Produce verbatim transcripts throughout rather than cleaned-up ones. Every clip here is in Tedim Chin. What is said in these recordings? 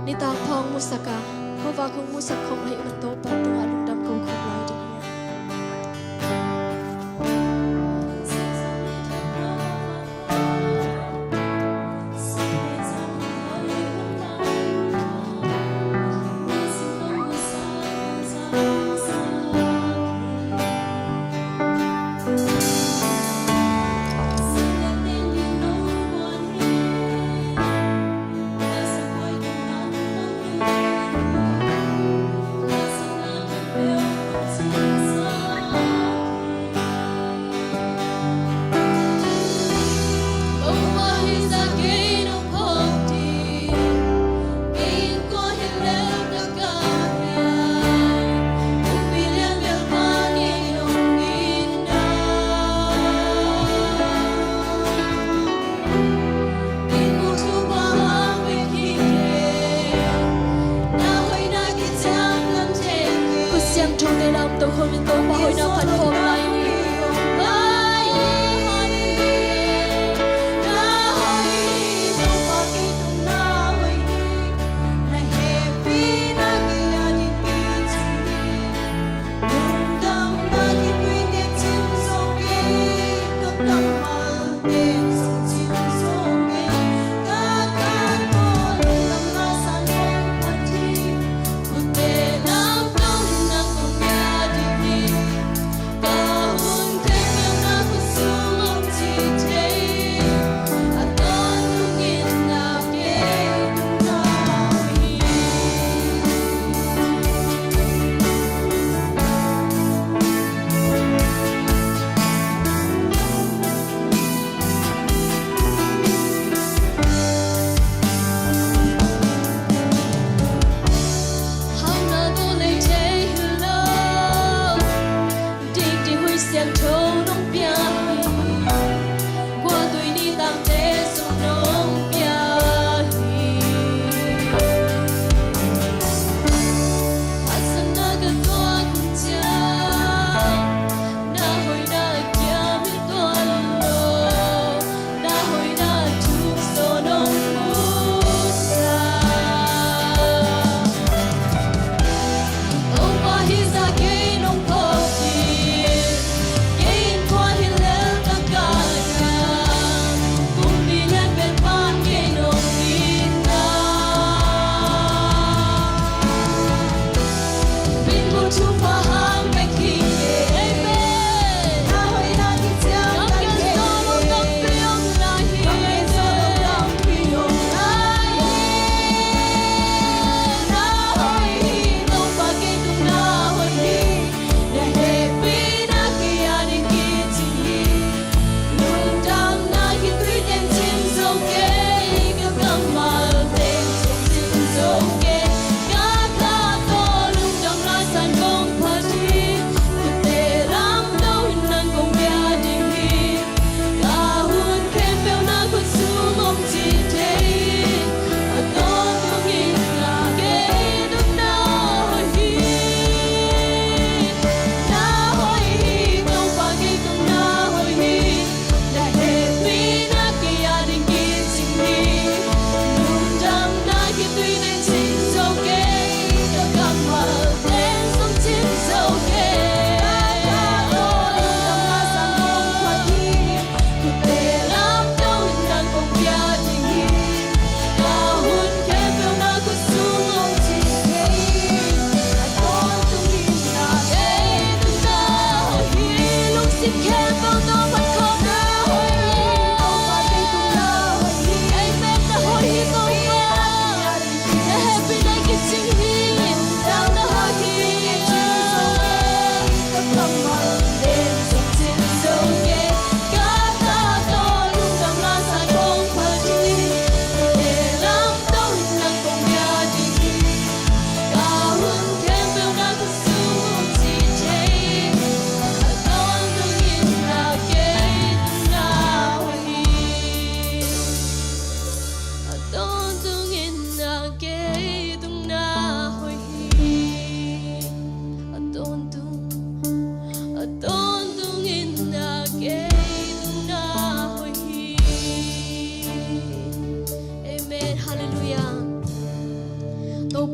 Nitak phawng musak a, khuavak hong musak khawm ahih man Topa tungah lungdam ko khawm lai ding hi. Khut siangtho te lam tawh khawm in Topa hoihna phat khawm lai ni.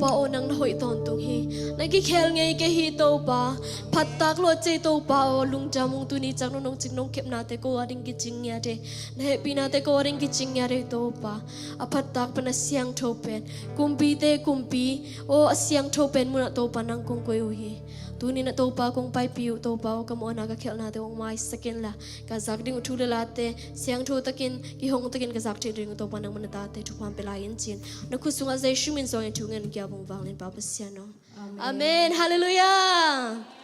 Topa aw, nang na hoih tawntung hi. Na kikhel ngei kei hi Topa. Phattak luat cei Topa aw, lungdam ung. Tuni ciang nong cing nong kepnate ko a ding kicing ngiat hi. Na hehpihnate ko a ding kicing ngiat hi Topa. A phattak pen a siangtho pen, kumpite kumpi aw, a siangtho pen munah Topa nang kong koih uh hi. Tuni na Topa kong paipih uh Topa aw, ka mawhna ka khelhnate hong maisak inla, ka zak ding uh thu le late siangtho takin, kihong takin ka zak theih ding uh Topa nangmah na tate thupha hong pia lai in ci-in, na khut sungah Jesu min suangin thu ngen ka hong vanglian Pa Pasian aw. Amen. Halleluiah.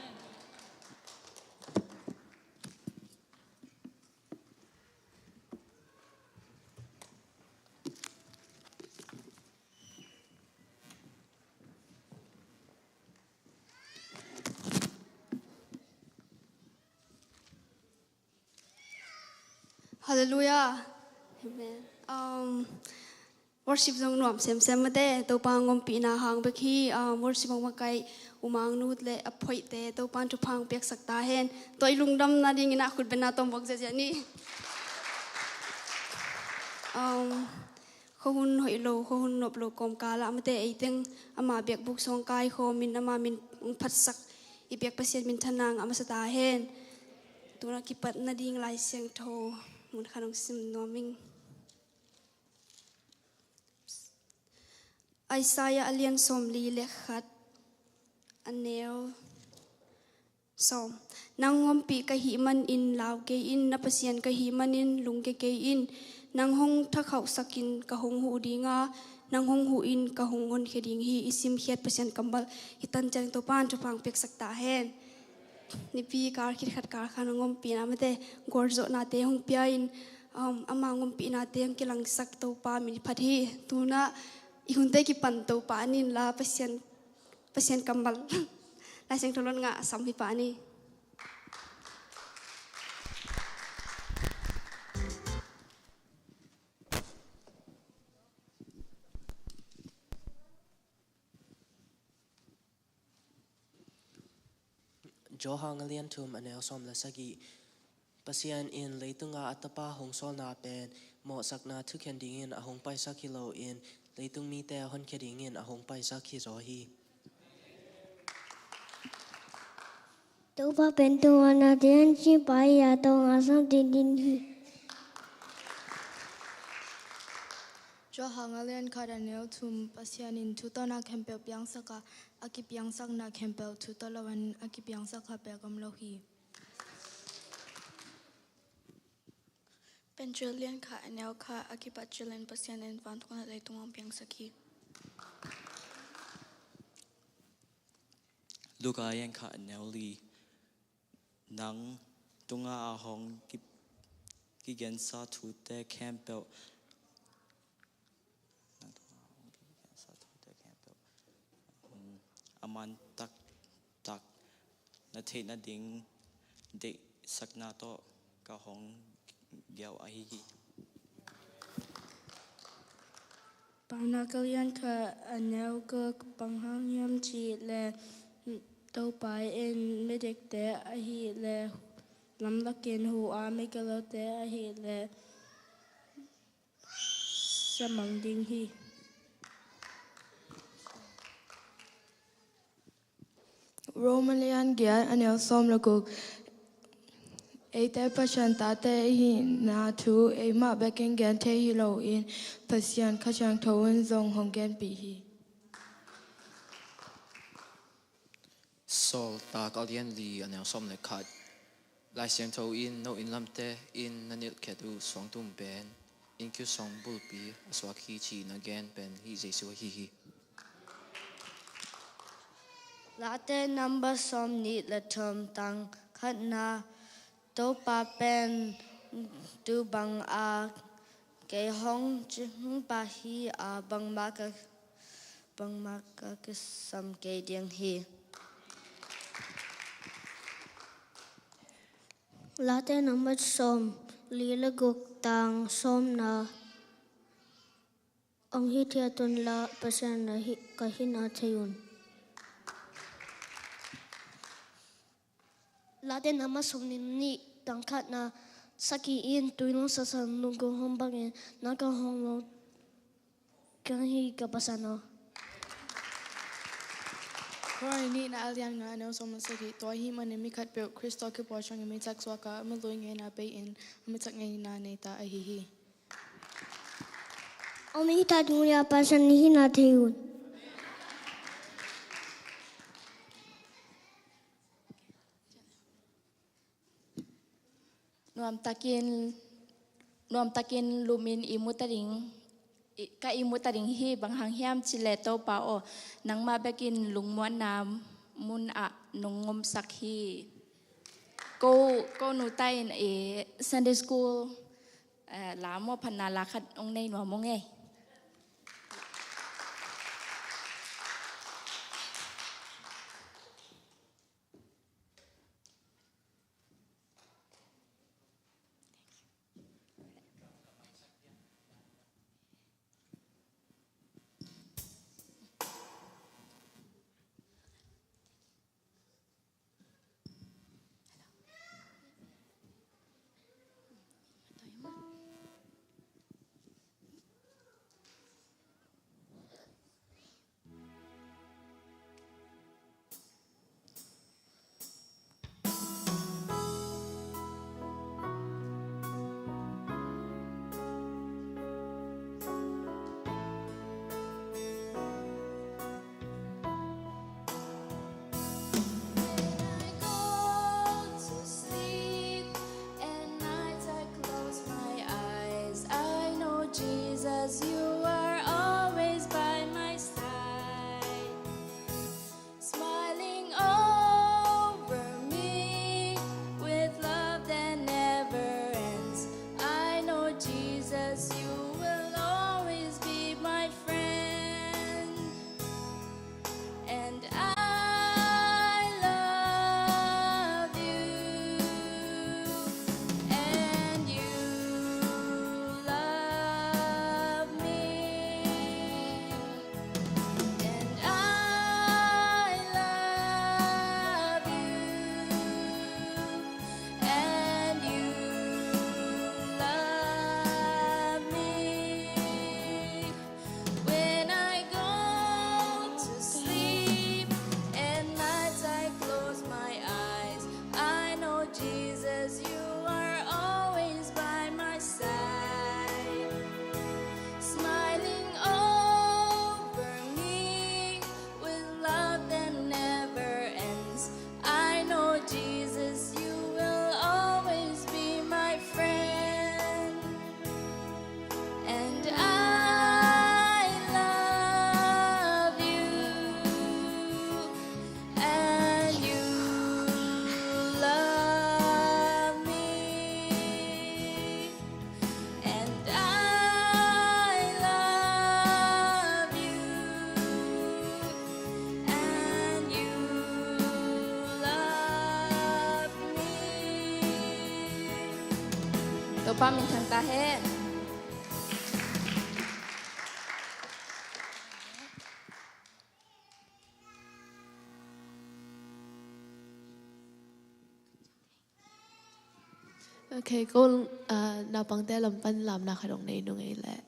Halleluiah. Amen. Um, worship zong nuam semsem mate, Topa ngompihna hang bek hi. Um, worship hong makaih U Mang Nu le a phoihte Topa in thupha hong piaksak ta hen. Tua i lungdamna dingin a khut bengna tawm bawk ziahziah ni. Um, khuahun hoih lo, khuahun nop lo kawmkal ah mate, eiteng ama biakbuk sung hong kaikhawm in ama min hong phatsak i biak Pasian minthanna ngah masa ta hen. Tuna kipat nading Lai Siangtho mun khat hong sim nuam ing. Isaiah a lian sawmli le khat, a neu sawm. Nang ompih ka hih manin lau kei in, na Pasian ka hih manin lungkia kei in. Nang hong thakhauhsakin ka hong huh ding a, nang hong huhin ka hong honkhia ding hi. I simkhiat Pasian kammal hih tan ciang Topa in thupha hong piaksak ta hen. Nipi kal khit khat kal khat hong ompihna mate, gualzawhnate hong pia in, um, ama hong ompihnate hong kilangsak Topa min i phat hi. Tuna i hunte kipan Topa a nin la Pasian Pasian kammal Lai Siangtho lon ngah sam hi pah ni. Johan a lian thum a neu sawm le sagih. Pasian in leitunga a Tapa hong sawlna pen mawhsakna thukhen dingin a hong paisak hi loin, leitung mite a honkhia dingin a hong paisak hi zaw hi. Topa pen tua na tian ci pai ya tong a sam tin din hi. Johan a lian khat a neu thum. Pasian in thu tawh na khempeuh piangsak a, a kipiangsakna khempeuh thu tawh lo in a kipiangsak kha pek om lo hi. Peter lian khat a neu khat, a kipat cilin Pasian in vantung le leitung hong piangsak hi. Luka lian khat a neu li. Nang tunga a hong ki, kigensa thute khempeuh, a man taktak na theih nading deihsakna tawh ka hong giau ahi hi. Paunak a lian khat a neu kua, bang hang hiam cih leh Topa in midikte ahih leh lamlakin hu a, migilote ahih leh sa mang ding hi. Rom a lian giat a neu sawm le guk. Eite Pasian tate i hihna thu eimah bekin gen thei hi loin, Pasian Kha Siangtho in zong hong genpih hi. Sawltak a lian li a neu sawm le khat. Lai Siangtho in, no inn lamte in na nilhkhiat uh suangtum pen innkiu sawng bulpi a suak hi, ci na gen pen hih Jesu ahi hi. Late number sawm nih le thum, tang khatna. Topa pen tu bang a kei hong cing pah hi a, bangmah ka, bangmah ka kisam kei ding hi. Late number sawm li le guk, tang sawmna. Hong hithiat un la, Pasian na hi, ka hihna thei un. Late number sawm nih, tang khatna. Sakhi in tui nong sasan nungkung hong bangin, na ka hong lo keng hi ka Pasian aw. Korin nihna a lian nga a neu sawm le sagih. Tua ahih manin mi khatpeuh Khrist tawh kipawl ciangin mi thaksuak a, a mi lui ngeina bei-in a mi thak ngeina nei ta ahi hi. Om i tat ngun ya pasan ni hina thei un. Nuamtakin, nuamtakin lumin i mu ta ding, i, ka i mu ta ding hi. Bang hang hiam cih leh Topa aw, nangmah bekin lungmuanna mun ah nong ngomsak hi. Ko, ko nu ta in i Sunday school, eh, la maw, phatna la khat hong nei nuam ung ei. When I go to sleep, at night I close my eyes. I know, Jesus, you are always by my side, smiling over me with love that never ends. I know, Jesus, you will always be my friend. And I love you, and you love me, and I love you, and you love me. When I go to sleep, at night I close my eyes, I know, Jesus, you are always by my side, smiling over me with love that never ends. I know, Jesus, you will always be my friend. And I love you, and you love me, and I love you, and you love me. Topa min thang ta hen. Ok, ko, ah, naupangte lam pan lamna khat hong nei nung ei leh.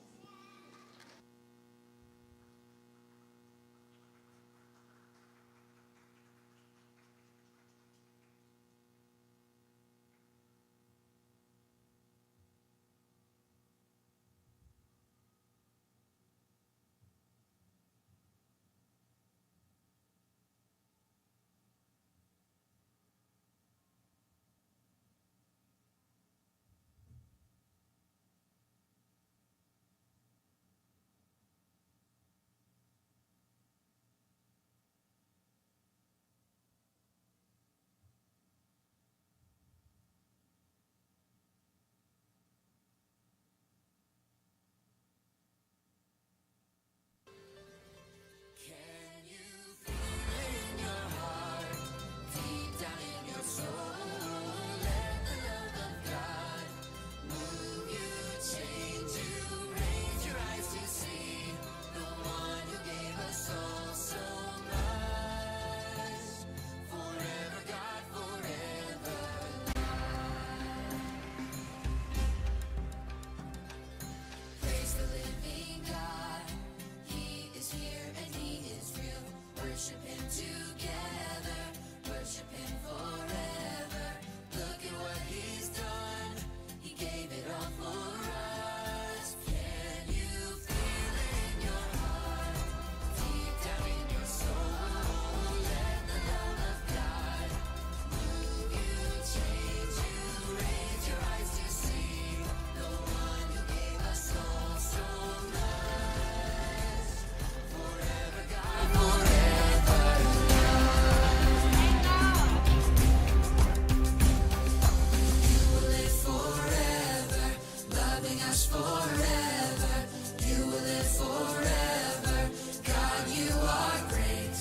Us forever, you will live forever. God, you are great.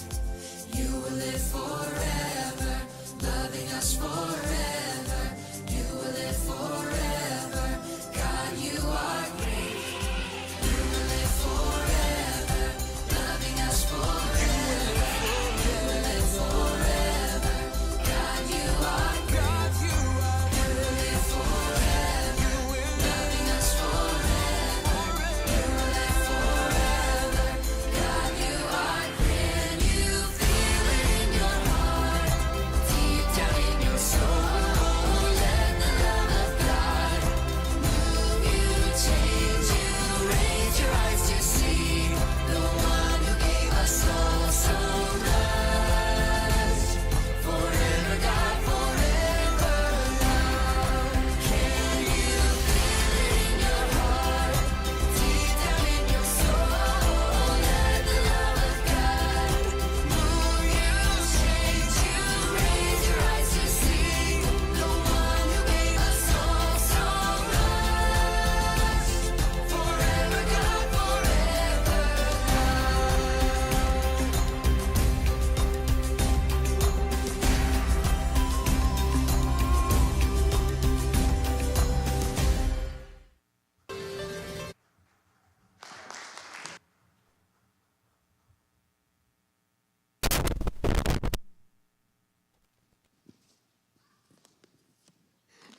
You will live forever, loving us forever. You will live forever. God, you are great. You will live forever, loving us forever. You will live forever. God, you are great. You will live forever, loving us forever. You will live forever. God, you are great. Can you feel it in your heart? Deep down in your soul, let the love of God move you, change you. Raise your eyes to see the one who gave us all so much. Forever, God, forever love. Can you feel it in your heart? Deep down in your soul, let the love of God move you, change you. Raise your eyes to see the one who gave us all so much. Forever, God, forever love.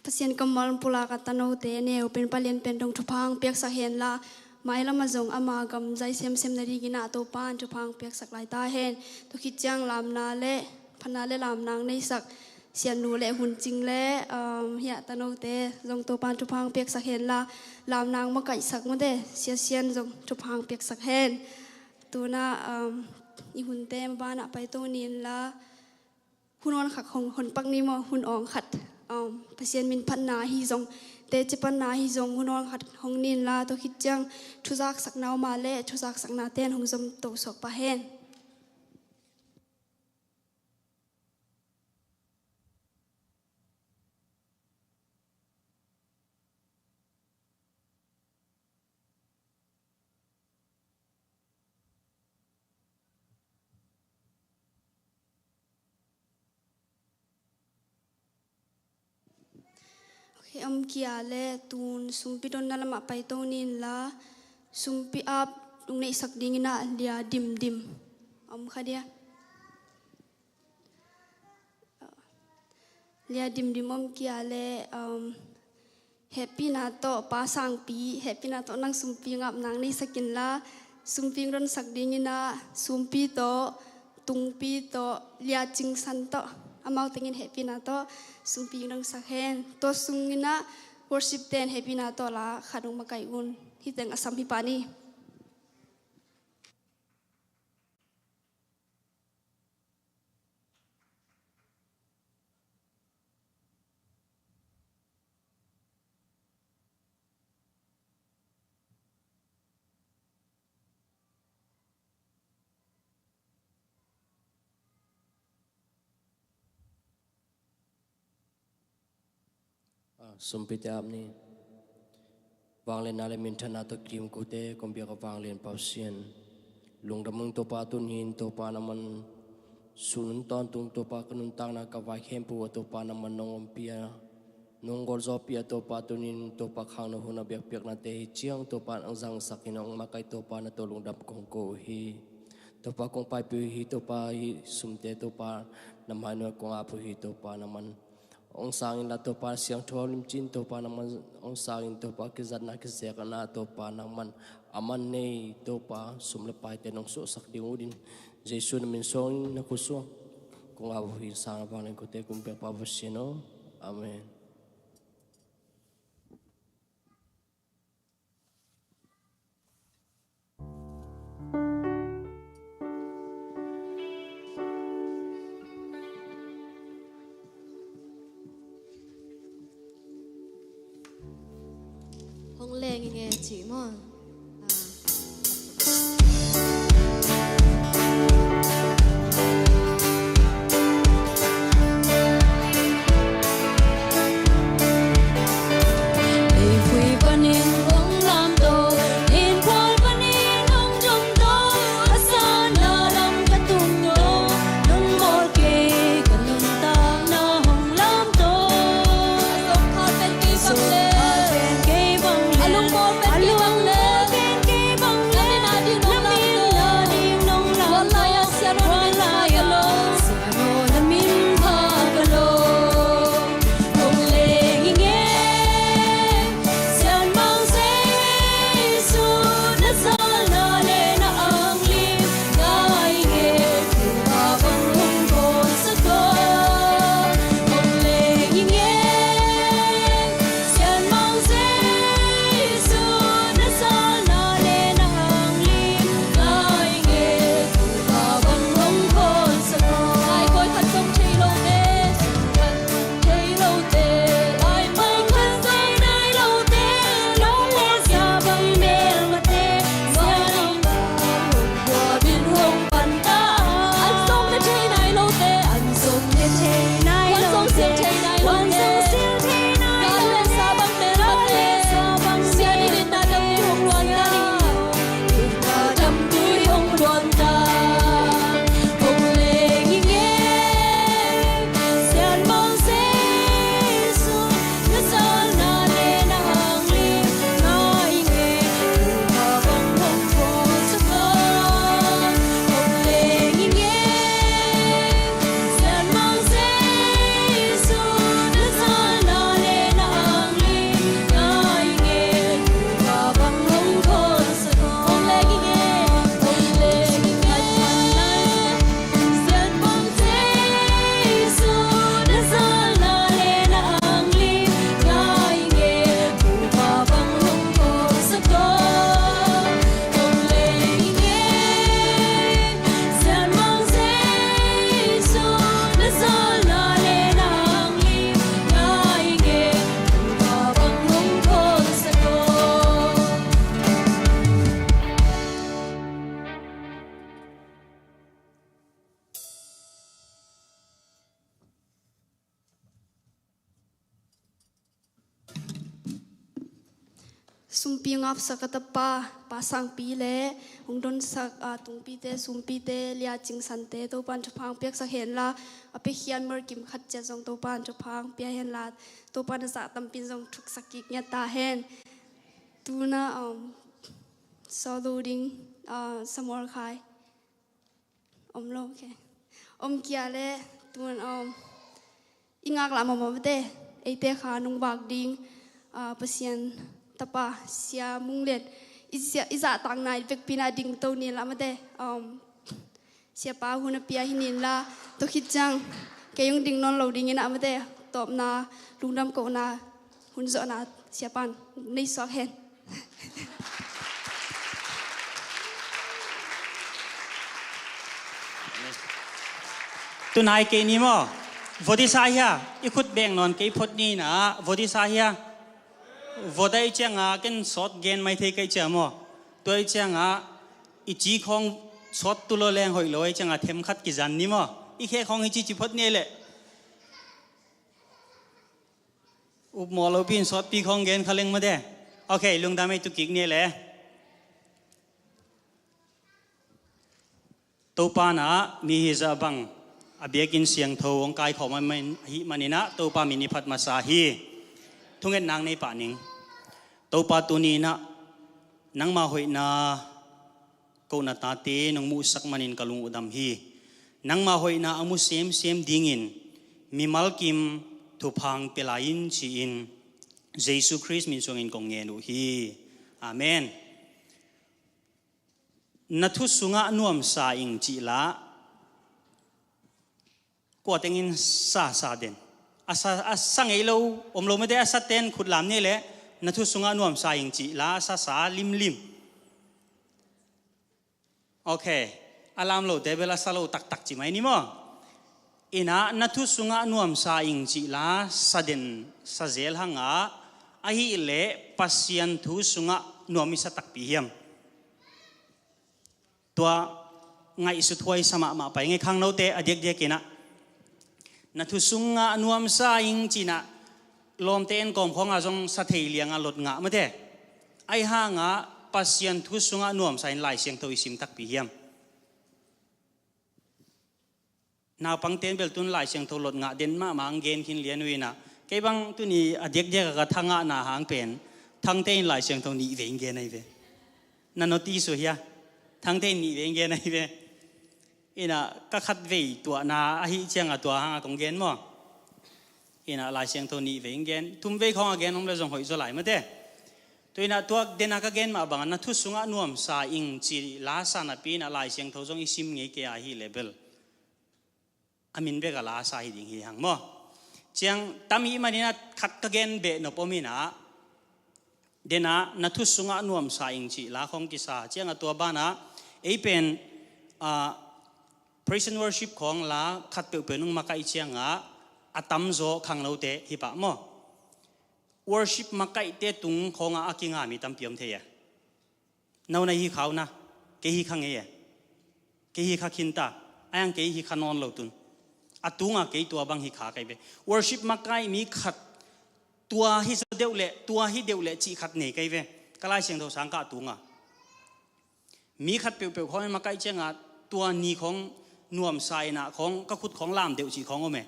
Pasian kammal pulak a tanote neu pen palian pen dong thupha hong piaksak hen la, mailam ah zong ama gam zai semsem nadingin ah Topa in thupha hong piaksak lai ta hen. Tua khit ciang lamna le phatna le lamna hong neisak Sian Nu le Hun Cing le, um, hiah tanote zong Topa in thupha hong piaksak hen la, lamna hong makaihsak mawte, Sia Sian zong thupha hong piaksak hen. Tuna, um, i hunte mabanah paito ni in la, hun awn khat hong, hong pak ni maw, hun awn khat. Um, Pasian min phatna hi zong, teci panna hi zong, hun awn khat hong ni in la, tua khit ciang thuzaksakna om a le, thuzaksakna ten hong zom to suak pah hen. Ok, om kia le tun sumpi donna lamah paito ni in la, sumpi ap nung neihsak dingin ah Lia Dimdim om kha dia. Lia Dimdim om kia le, um, hehpihna tawh Pa Sangpi, hehpihna tawh nang sumpi ngap nang neisak in la, sumpi donsak dingin ah sumpi tawh, tungpi tawh, Lia Cingsan tawh, amau tengin hehpihna tawh sumpi donsak hen. Tua sungin ah worship ten hehpihna tawh la khat hong makaih un. Hih teng a sam hi pah ni. Ah, sumpite ap ni. Vangliatna le minthanna tawh kim kote kong biak a vanglian Pasian, lungdam ung Topa, tuni in Topa nangman sun tawntung Topa ka nuntakna ka vai khempeuh ah Topa nangman nong ompih a, nong gualzawhpih a Topa, tuni in Topa khangno hun a biakpiaknate hi ciang Topa nang zangsak in hong makaih Topa na tawh lungdam kong ko uh hi. Topa kong paipih uh hi Topa, hih sumte Topa na mai nuai kong ap uh hi Topa nangman hong sang in la Topa, siangtho limcin Topa nangman hong sang in Topa, kizatna kizekna Topa nangman a man nei Topa, sum le paite nong suahsak ding uh din Jesu na min suangin na khut sungah kong ap uh hi. Sang a vanglian kote kong biak pa Pasian aw. Amen. Hong leng i nge cih maw? Leipui panin hong Sumpi ngapsak ka tapa, Pa Sangpi le hong donsak a tungpite, sumpite, Lia Cing Sante, Topan thupha piaksak henla, a piakhia mor kim khat ciat zong Topan thupha pia henla, Topan a zah tampin zong thuksak kik ngiat ta hen. Tuna um, solo ding uh, Samuel Khai. Om lo, okay. Om kia le tun om i ngak lam om om te, eite kha nung vak ding, ah, Pasian tapa Sia Mung Lian i sia, i zahtakna i vekpi na ding to ni lam te, um, Siapa hun a pia hi nin la, to khit ciang kei hong ding nawn lo ding in a mate, tawpna, lungdam kohna, hun zawhna Siapan nei suak hen. Tunai kei ni maw? Vot i sa hia? I khut beng nawn kei phot ni na, vot i sa hia? Vot a i cianga ken sawt gen mai thei kei cia maw? Tua i cianga i ci khawng sawt tu lo leng hoih lo a i cianga themkhat kizan ni maw? I khe khawng i ci ci phot ni leh. Upmawh lopi in sawtpi khawng gen kha leng mate. Ok, lungdam ei tu kik ni le. Topa na mi hi zah bang a biakinn siangtho hong kaikhawm ahih maninah Topa min i phat masa hi. Thungetnak nei pah ning. Topa tuni inah nangma hoihna kohna tate nong muhsak manin ka lung uh dam hi. Nangma hoihna a mu semsem dingin mimal kim thupha pia lai in ci-in Jesu Khrist min suangin kong ngen uh hi. Amen. Na thu sungah nuamsa ing cih la kua tengin sa sa den. A sa, a sa ngei lo om lo mate, a sa ten khut lam ni le na thu sungah nuamsa ing cih la a sa sa limlim. Ok. A lam lo te bel a sa lo taktak ci mai ni maw? Inah na thu sungah nuamsa ing cih la sa den sa zel hanga ahih leh Pasian thu sungah nuam i sa takpi hiam? Tua ngaihsut huai sa mahmah pai ngei khangnote a diakdiak inah. Na thu sungah nuamsa ing cinah lawmte en kawm khawnga zong sa thei lianga lot ngah mate. Ahi hanga Pasian thu sungah nuamsa in Lai Siangtho i sim takpi hiam? Naupangte in bel tun Lai Siangtho lot ngah den mahmah ang gen khin lian uh inah. Kei bang tuni a diakdiak a ka thangahna hang pen Thangte in Lai Siangtho nih vei gen ahi ve. Na notice uh hia? Thangte in nih vei gen ahi ve. Inah ka khat vei tuahna ahi cianga tua hanga kong gen maw? Inah Lai Siangtho nih vei gen, thum vei khawng a gen om le zong hoih zaw lai mate. Tu inah tuak dena ka gen mah bangah na thu sungah nuamsa ing ci la sa napi inah Lai Siangtho zong i sim ngei kei ahi le bel a min bek a la sa hi ding hi hang maw? Ciang tam hi maninah khat ka gen beh nop om inah. Dena na thu sungah nuamsa ing cih la khawng kisa cianga tua banah ei pen ah, praise and worship khawng la khat peuhpeuh nung makaih cianga a tamzaw khangnote hi pah maw? Worship makaihte tung khawngah a kinga mi tampi om thei e. No na hi kha uh na, kei hi kha ngei e. Kei hi kha khinta, ayang kei hi kha nawn lo tun. A tunga kei tua bang hi kha kai ve. Worship makaih mi khat tua hi zaw deuh leh, tua hi deuh leh cih khat nei kai ve. Ka Lai Siangtho sang kah tunga mi khat peuhpeuh khawng i makaih cianga tua ni khawng nuamsa inah khawng ka khut khawng lam deuh cih khawng om e.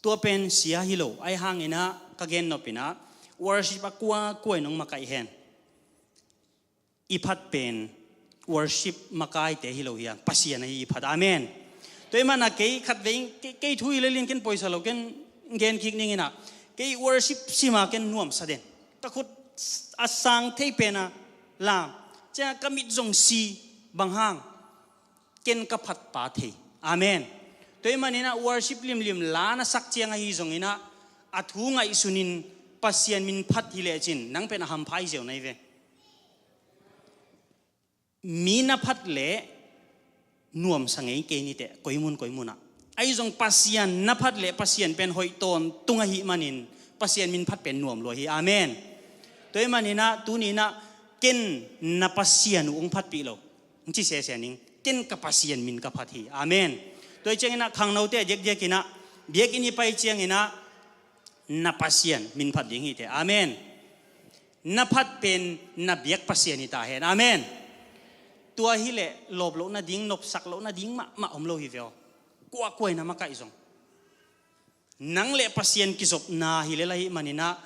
Tua pen sia hi lo, ahi hanginah ka gen nop inah worship a kua kua in hong makaih hen. I phat pen worship makaite hi lo hi a, Pasian ahi i phat. Amen. Tua i mana kei khat vei kei, kei thu hi lelin ken poisa lo ken gen kik ning inah kei worship sima ken nuamsa den. Ka khut a sang thei pena lam cia ka mit zong si bang hang ken ka phatpa thei. Amen. Tua i maninah worship limlim la na sak ciang ahi zonginah a thu ngaihsunin Pasian min phat hi lecin nang pen a hampha i ziau nai ve. Mi na phat leh nuamsa ngei kei niteh koimun koimunah. Ahi zong Pasian na phat leh Pasian pen hoih tawntung ahih manin Pasian min phat pen nuam lua hi. Amen. Tua i maninah tuninah ken na Pasian uh hong phatpih lo. Hong ci sese ning, ken ka Pasian min ka phat hi. Amen. Tua i cianginah khangnote a diakdiakinah biakinn i pai cianginah na Pasian min phat ding hite. Amen. Na phat pen na biak Pasian hi ta hen. Amen. Tua hileh lawp loh nading, nopsak loh nading mahmah om lo hi ve aw. Kuakua in na makaih zong, nang le Pasian kizopna hi lel ahih manin ah,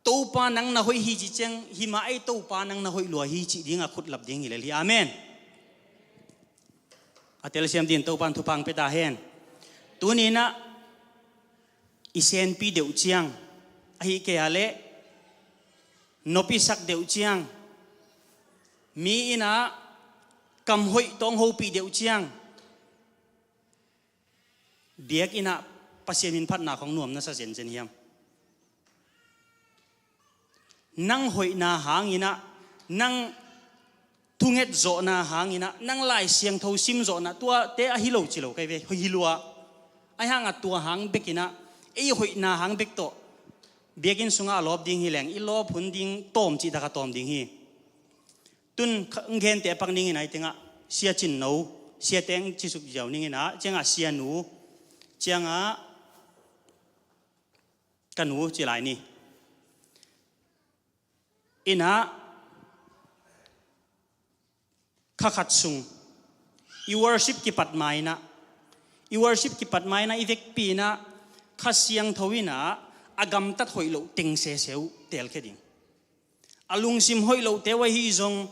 Topa nang na hoih hi cih ciang, hi mah ei, Topa nang na hoih lua hi cih dingah khutlap ding hi lel hi. Amen. A telsiam dingin Topa in thupha hong pia ta hen. Tuni in ah i senpi deuh ciang, ahih kei a leh nop i sak deuh ciang, mi in ah kam hoih tawng hopih deuh ciang, biakinn ah Pasian min phatna khong nuam na sa zenzen hiam? Nang hoihna hangin ah, nang thunget zawhna hangin ah, nang Lai Siangtho sim zawhna, tuate ahi lo ci lo ka hi ve, hi lua. Ahi hangah tua hang bek in ah, ei hoihna hang bek tawh biakinn sungah a lawp ding hi leng, i lawp hun ding tawm cihtak a tawm ding hi. Tun kha-, hong gente a pak ning in ah, hih tengah Sia Cin No, Sia Teng ci suk ziau ning in ah, ciangah Sia Nu, ciangah ka nu ci lai ni. In ah, kha khat sung i worship kipat ma in ah, i worship kipat ma in ah, i vekpi in ah Kha Siangtho in ah a gamtat hoih loh teng sese uh teelkhia ding. A lungsim hoih lohte uh ahi zong,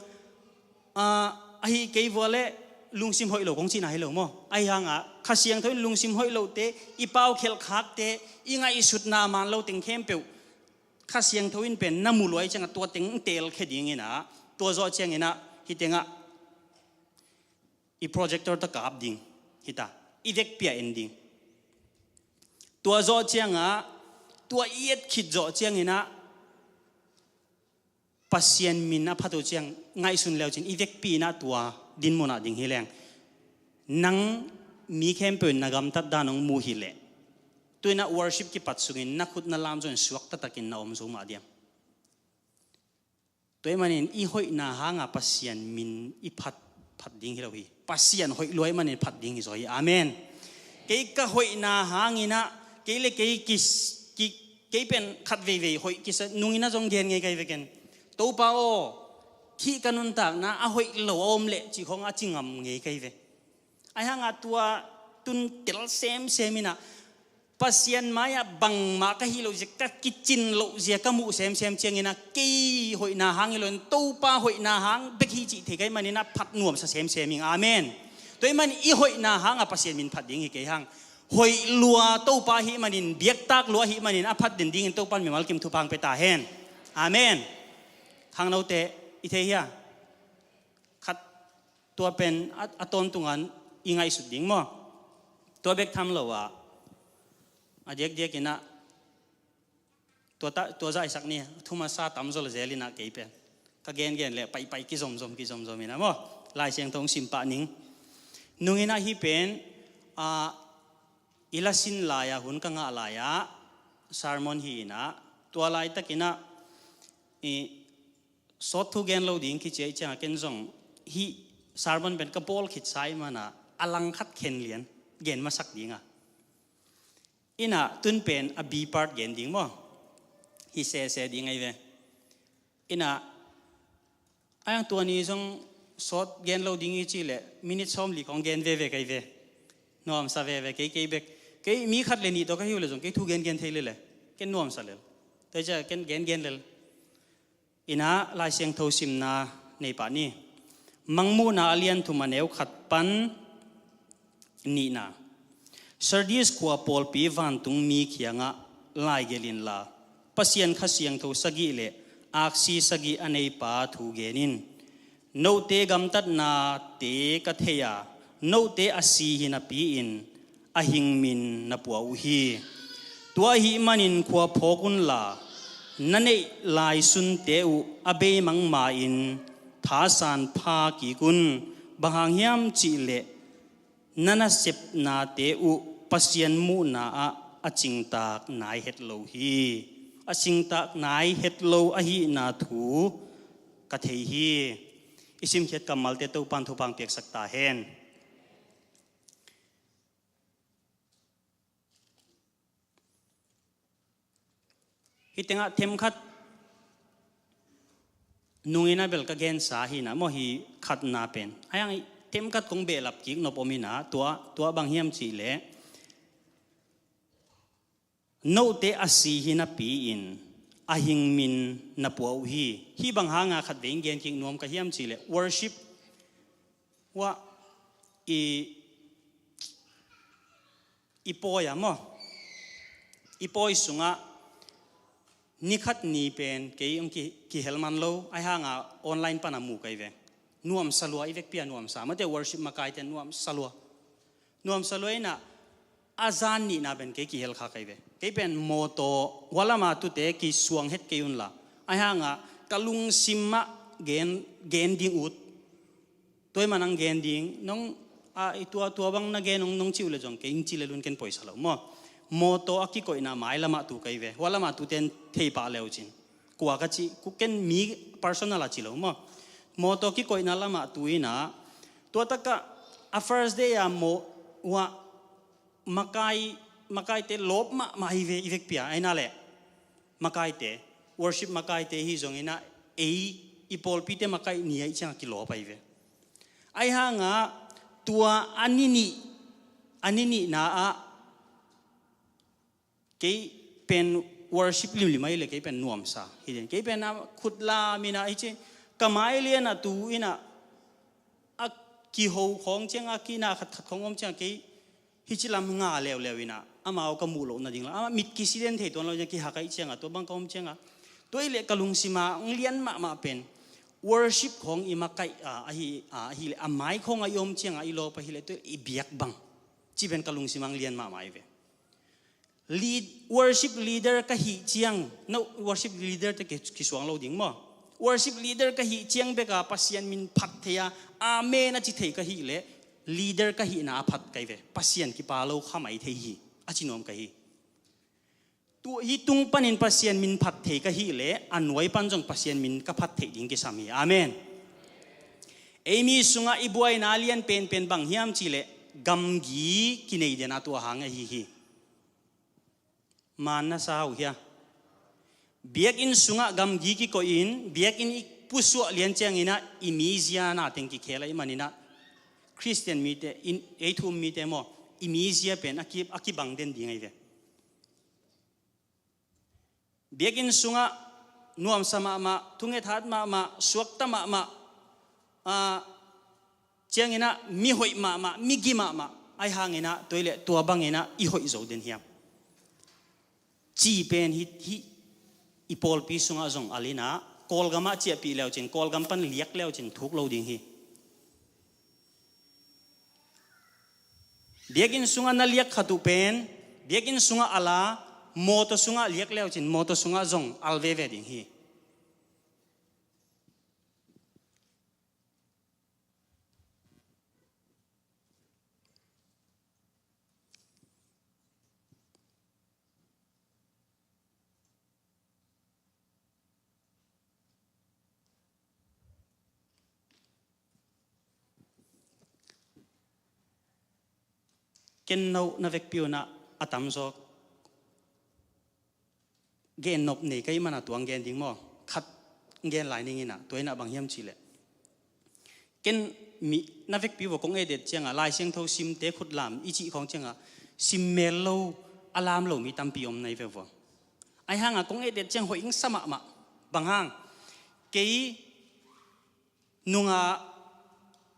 ah, ahi kei vua leh lungsim hoih lo kong cihna hi lo maw? Ahi hangah Kha Siangtho in lungsim hoih lohte, i paukhialh khakte, i ngaihsutna man lo teng khempeuh Kha Siangtho in pen na mu lua ahih ciangah tua teng teelkhia ding in ah, tua zawh ciangin ah hih tengah i projector tawh kap ding hi ta, i vekpi ah en ding. Tua zawh ciangah, tua i et khit zawh ciangin ah Pasian min a phat uh ciang ngaihsun leu cin, i vekpi in ah tua dinmun ah ding hi leng, nang mi khempeuh in na gamtat dan hong mu hi leh, tu in ah worship kipat sungin na khut na lam zawh in suak taktakin na om zo mah diam? Tua ahih manin i hoihna hangah Pasian min i phat, phat ding hi lo hi. Pasian hoih lua ahih manin phat ding hi zaw hi. Amen. Kei ka hoihna hangin ah, kei le kei ki, ki, kei pen khat veivei hoih kisa nung in ah zong gen ngei ka hi ve ken. Topa aw, hih ka nuntakna a hoih lo a om leh cih khong a ci ngam ngei ka hi ve. Ahi hangah tua tun tel semsem in ah, Pasian mai-ah bangmah ka hih loh zia, ka kicin loh zia ka muh semsem ciangin ah, kei hoihna hang hi loin Topa hoihna hang bek hi cih thei ka hih manin ah phat nuamsa semsem ing. Amen. Tua ahih manin i hoihna hangah Pasian min phat ding hi kei hang. Hoih lua Topa ahih manin, biaktak lua ahih manin a phat den dingin Topa in mimal kim thupha hong pia ta hen. Amen. Khangnote, i thei hia? Khat, tua pen a, a tawntunga i ngaihsut ding maw? Tua bek tham lo a, a diakdiak in ah, tua ta, tua zahsak ni, thu masa tam zaw zel in ah kei pen. Ka gengen leh paipai kizomzom, kizomzom in ah maw? Lai Siangtho hong sim pah ning. Nung in ah hih pen, a, i lasin lai-a hun ka ngah lai-ah, sermon hi in ah, tua laitakin ah, i, sawt thu gen lo ding kici ahih ciangah ken zong hih sermon pen ka bawl khitsa ahih manin ah a langkhat khen lian gen masak ding a. In ah tun pen a B part gen ding maw? Hi sese ding ahi ve. In ah, a yang tua ni zong sawt gen lo ding i cih leh minute sawmli kong gen veve ka hi ve. Nuamsa veve, kei, kei bek. Kei mi khat le nih tawh ka hi uh leh zong kei thu gen gen thei lel e. Ken nuamsa lel. Tua ciah ken gen gen lel. In ah Lai Siangtho simna nei pah ni. Mangmuhna a lian thum a neu khat pan nihna. Sardis khua pawlpi vantungmi kiangah laigelh inla, Pasian Kha Siangtho sagih le aksi sagih a neipa thu gen in. Note gamtatnate ka thei a, note a si hi napi-in a hing min na pua uh hi. Tua ahih manin khua phawk unla, na neih lai sunte uh a beimang ma-in thasan pha kik un. Bang hang hiam cih leh na nasepnate uh Pasian muhna ah a cingtak nai het lo hi. A cingtak nai het lo ahihna thu ka thei hi. I simkhiat kammalte Topa'n thupha hong piaksak ta hen. Hih tengah themkhat nungin a bel ka gensa hi na maw, hi khatna pen. Ahi hang temkat kong behlap kik nop om hi na, tua, tua bang hiam cih leh, note a si hi napi-in a hing min na pua uh hi. Hih bang hanga khatvei in gen kik nuam ka hiam cih leh, worship uah i, i pawi a maw, i pawi sungah ni khat ni pen kei hong ki, kihel man lo, ahi hanga online pana mu ka hi ve. Nuamsa lua, i vekpi a nuamsa, mate worship makaite nuamsa lua. Nuamsa lua in ah, a zan nihna pen kei kihel kha ka hi ve. Kei pen mawtaw hua lama tute kisuang het kei un la, ahi hanga ka lungsim mah gen, gen ding ut. Tua ahih manin hong gen ding, nong, a, i tua, tua bang na gen nong, nong cih uh leh zong kei hong ci lel un, ken poisa lo maw. Mawtaw a kikoihna mai lamah tu ka hi ve. Hua lamah tute in thei pah le uh cin. Kua ka cih, kua ken mi personal a ci lo maw. Mawtaw kikoihna lamah tu in ah, tua takah a first day a maw, uah makai, makaite lawp mahmah hi ve, i vekpi a, ahi na leh. Makaite, worship makaite hi zongin ah, ei, i pawlpite makaih ni ahih ciangah kilawp ahi ve. Ahi hanga tua a ni nih, a ni nihna ah, kei pen worship limlim ahi leh kei pen nuamsa hi den. Kei pen a khut lam in ah, hi ci, ka mai lian a tu in ah, a kiho khawng ciang, a kina khatkhat khawng om ciang, kei hi ci lam nga leuleu in ah, amau ka muh loh nading la, amah mit kisi den thei tuan lo ciang, kihak ahih ciangah, tua bang ka om ciangah, tua ahih leh ka lungsim a hong lian mahmah pen worship khawng i makaih a, ahi, a, ahi leh, a mai khawng a i om ciangah i lawp ahih leh, tua i biak bang, ci pen ka lungsim a hong lian mahmah hi ve. Lead, worship leader ka hih ciang, no, worship leader te ki, kisuang lo ding maw. Worship leader ka hih ciang bek a Pasian min phat thei a, amen a ci thei ka hih leh, leader ka hihna a phat ka hi ve. Pasian kipa lo kha mai thei hi, a ci nuam ka hi. Tu, hih tung panin Pasian min phat thei ka hih leh, a nuai pan zong Pasian min ka phat theih ding kisam hi. Amen. Ei mi sungah i buaina lian penpen bang hiam cih leh, gamgi kinei den a, tua hang ahi hi. Man na sa uh hia? Biakinn sungah gamgi kikoihin, biakinn i pusuah lian ciangin ah, i mizia na teng kikhel ahih manin ah, Khristian mite, in, ei thu-um mite maw, i mizia pen a ki, a kibang den ding ahi ve. Biakinn sungah nuamsa mahmah, thungethat mahmah, suakta mahmah, ah, ciangin ah, mi hoih mahmah, mi gi mahmah, ahi hangin ah, tua ahih leh tua bangin ah i hoih zo den hiam? Ci pen hih, hih i pawlpi sungah zong al in ah, Kawlgam ah ciahpih le uh cin, Kawlgam pan liak le uh cin thuk lo ding hi. Biakinn sungah na liak khat uh pen, biakinn sungah al a, mawtaw sungah liak le uh cin, mawtaw sungah zong al veve ding hi. Ken no na vekpi un ah a tamzaw gen nop nei ka hih manin tua hong gen ding maw? Khat hong gen lai ning in ah, tua in ah bang hiam cih leh, ken mi na vekpi uh a kong et et ciangah, Lai Siangtho simte khut lam i cih khawng ciangah, sim mel lo, a lam lo mi tampi om na hi ve uh a. Ahi hangah kong et et ciang hoih hong sa mahmah. Bang hang? Kei nungah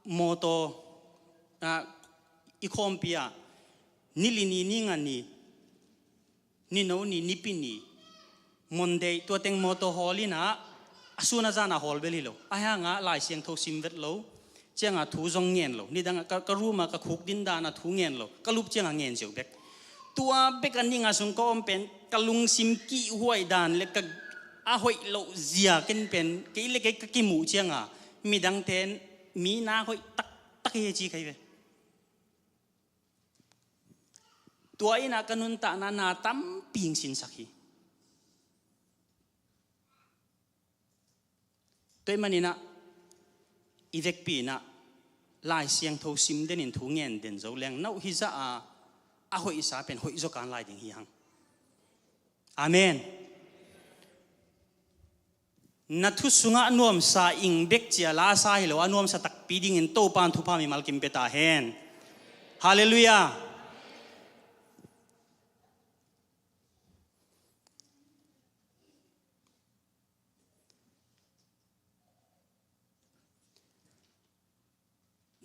mawtaw, ah, i khawmpi ah, ni li ni, ni nga ni, ni no ni, Nipi ni, Monday, tua teng mawtaw hawl in ah, a sun a zan a hawl bel hi lo. Ahi hangah Lai Siangtho sim vet lo, ciangah thu zong ngen lo. Nidangah ka, ka room ah ka khuk din dan a thu ngen lo. Ka lup ciangah ngen ziau bek. Tua bek a ning a sung ka om pen, ka lungsim kihhuai dan le ka a hoih loh zia ken pen, kei le kei ka kimuh ciangah, midangte in mi na hoih taktak hi ci ka hi ve. Tua in ah ka nuntakna na tampi hong sinsak hi. Tua ahih manin ah, i vekpi in ah, Lai Siangtho sim den in, thu ngen den zo leng, no hizah a, a hoihsa pen hoih zaw kan lai ding hi hang. Amen. Na thu sungah nuamsa ing bek cia lasa hi lo a, nuamsa takpi dingin Topa'n thupha mimal kim pia ta hen. Halleluiah.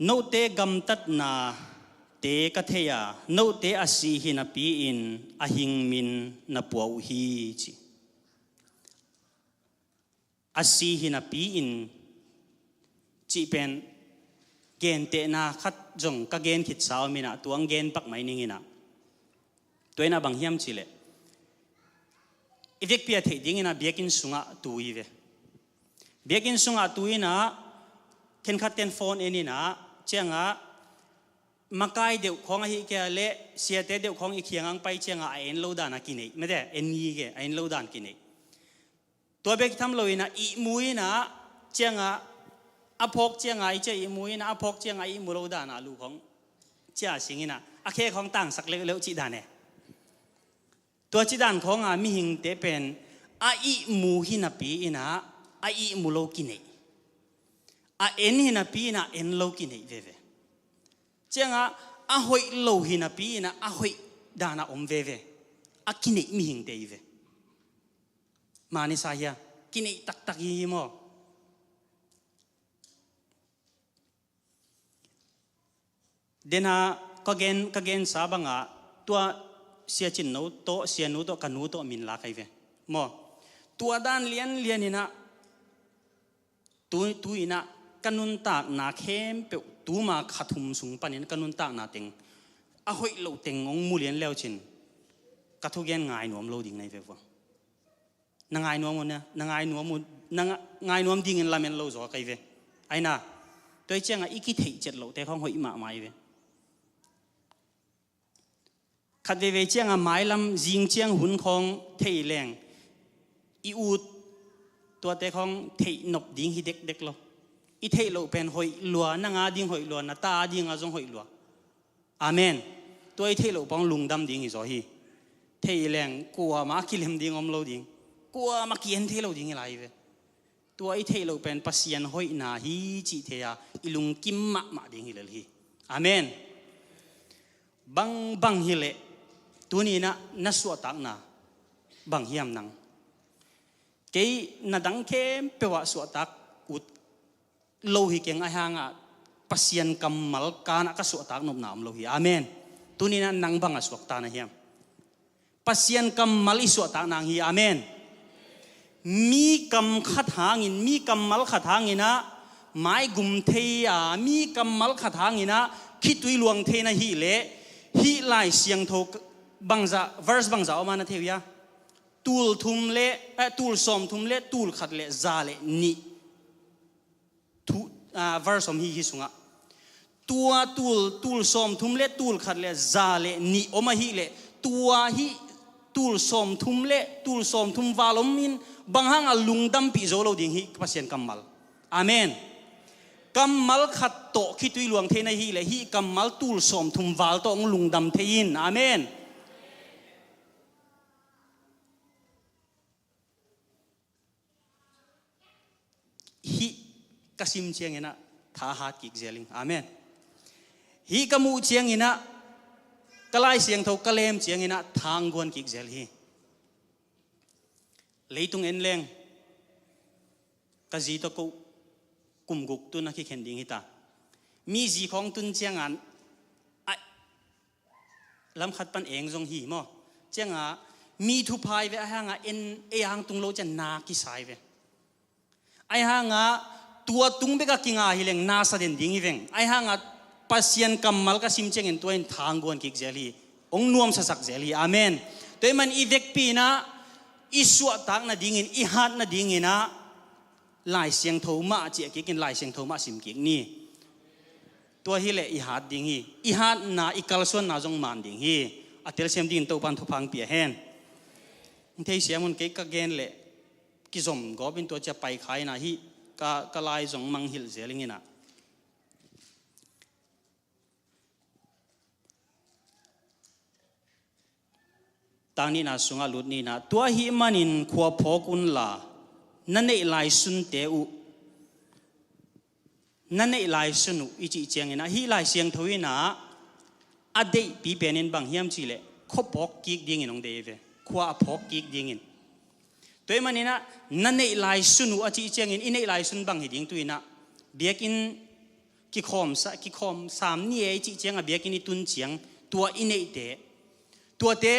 Note gamtatnate ka thei a, note a si hi napi-in a hing min na pua uh hi, ci. A si hi napi-in cih pen gentehna khat zong ka gen khitsa om inah, tuang gen pak mai ning inah. Tua inah bang hiam cihleh, i vekpi a theih ding inah biakinn sungah tu hi ve. Biakinn sungah tu inah, khenkhat ten phone en inah, ciangah makai deuh khawng ahi kei leh siate deuh khawng i kiangah pai ciangah a en lo dan a kineih. Mete, en hi ke, a en lo dan kineih. Tua bek tham lo inah ihmu inah, ciangah a phawk ciangah i cia ihmu inah, a phawk ciangah ihmu lo dan a lu khawng cia sing inah, a khe khawng tangsak leuhleuh cih dan e. Tua cih dan khawngah mihingte pen a ihmu hi napi inah a ihmu lo kineih, a en hi napi inah en lo kineih veve. Ciangah a hoih lo hi napi inah a hoih dan a om veve. A kineih mihingte hi ve. Mani sa hia, kineih taktak hi hi maw? Dena ka gen, ka gensa bangah tua sia Cin No tawh, sia Nu tawh, ka nu tawh min la kai ve maw? Tua dan lianlian inah tu, tu inah ka nuntakna khempeuh, tuma kha thum sung panin ka nuntakna teng a hoih loh teng hong mu lian leucin ka thugen ngai nuam lo ding na hi ve vua. Na ngai nuam uh na, na ngai nuam uh, na nga-, ngai nuam dingin lamen lo zaw kai ve. Aina, tua hi ciangah i kitheih cet lohte khawng hoih mahmah hi ve. Khat veivei ciangah mailam zing ciang hun khawng thei leng i ut, tuate khawng theih nop ding hi dekdek lo. I theih loh pen hoih lua, na nga ding hoih lua, na ta dingah zong hoih lua. Amen. Tua i theih loh pawng lungdam ding hi zaw hi. Theih leng kuamah a kilem ding om lo ding, kuamah ki-en thei lo ding hi lai hi ve. Tua i theih loh pen Pasian hoihna hi cih thei a i lungkim mahmah ding hi lel hi. Amen. Bangbang hileh tuni inah na suahtakna bang hiam nang? Kei na dang khempeuh ah suahtak ut lo hi keng, ahi hangah Pasian kammal kanah ka suahtak nopna om lo hi. Amen. Tuni inah nang bangah suakta na hiam? Pasian kammal i suahtak nang hi. Amen. Mi kam khat hangin, mi kammal khat hanginah maigum thei a, mi kammal khat hanginah khitui luang thei na hileh, hih Lai Siangtho bangzah, verse bangzah om a na thei uh hia? Tul thum le, eh, tul sawm thum le tul khat le za le nih thu, ah, verse om hi, hi sungah. Tua tul, tul sawm thum le tul khat le za le nih om ahileh, tua hih tul sawm thum le tul sawm thum val om in bang hangah lungdampih zo lo ding hih Pasian kammal. Amen. Kammal khat tawh khitui luang thei na hileh, hih kammal tul sawm thum val tawh hong lungdam thei in. Amen. Hih ka sim cianginah tha hat kik zel ing. Amen. Hih ka muh cianginah, ka Lai Siangtho ka lem cianginah tha hong guan kik zel hi. Leitung en leng ka zi tawh ko kum guk tun a kikhen ding hi ta. Mi zi khawng tun ciangin a lam khat pan eng zong hi maw? Ciangah mi thupha hi ve, ahi hangah en ei a hang tung lo ciang na kisa hi ve. Ahi hangah tua tung bek a kinga hi leng na sa den ding hi veng. Ahi hangah Pasian kammal ka sim ciangin tua in tha hong guan kik zel hi. Hong nuamsasak zel hi. Amen. Tua ahih man i vekpi inah i suahtak nadingin, i hat nadinginah Lai Siangtho mah ciah kik in, Lai Siangtho mah sim kik ni. Tua hileh i hat ding hi. I hatna, i kalsuanna zong man ding hi. A telsiam dingin Topa'n thupha hong pia hen. Hong theisiam un, kei ka gen leh kizom gawp in tua ciah pai kha inah, hih ka, ka lai zong mangngilh zel ing inah. Tang nihna sungah lut ni inah, tua ahih manin khua phawk unla, Na neih lai sunte uh, na neih lai sun uh i cih ciangin ah, hih Lai Siangtho in ah a deihpi pen in bang hiam cih leh khua phawk kik dingin hong deih ve. Khua a phawk kik dingin. Tua ahih manin ah na neih lai sun uh a cih ciangin i neih lai sun bang hi ding tu in ah, biakinn kikhawm sa, kikhawm sam ni e i cih ciang a biakinn i tun ciang tua i neihte, tuate,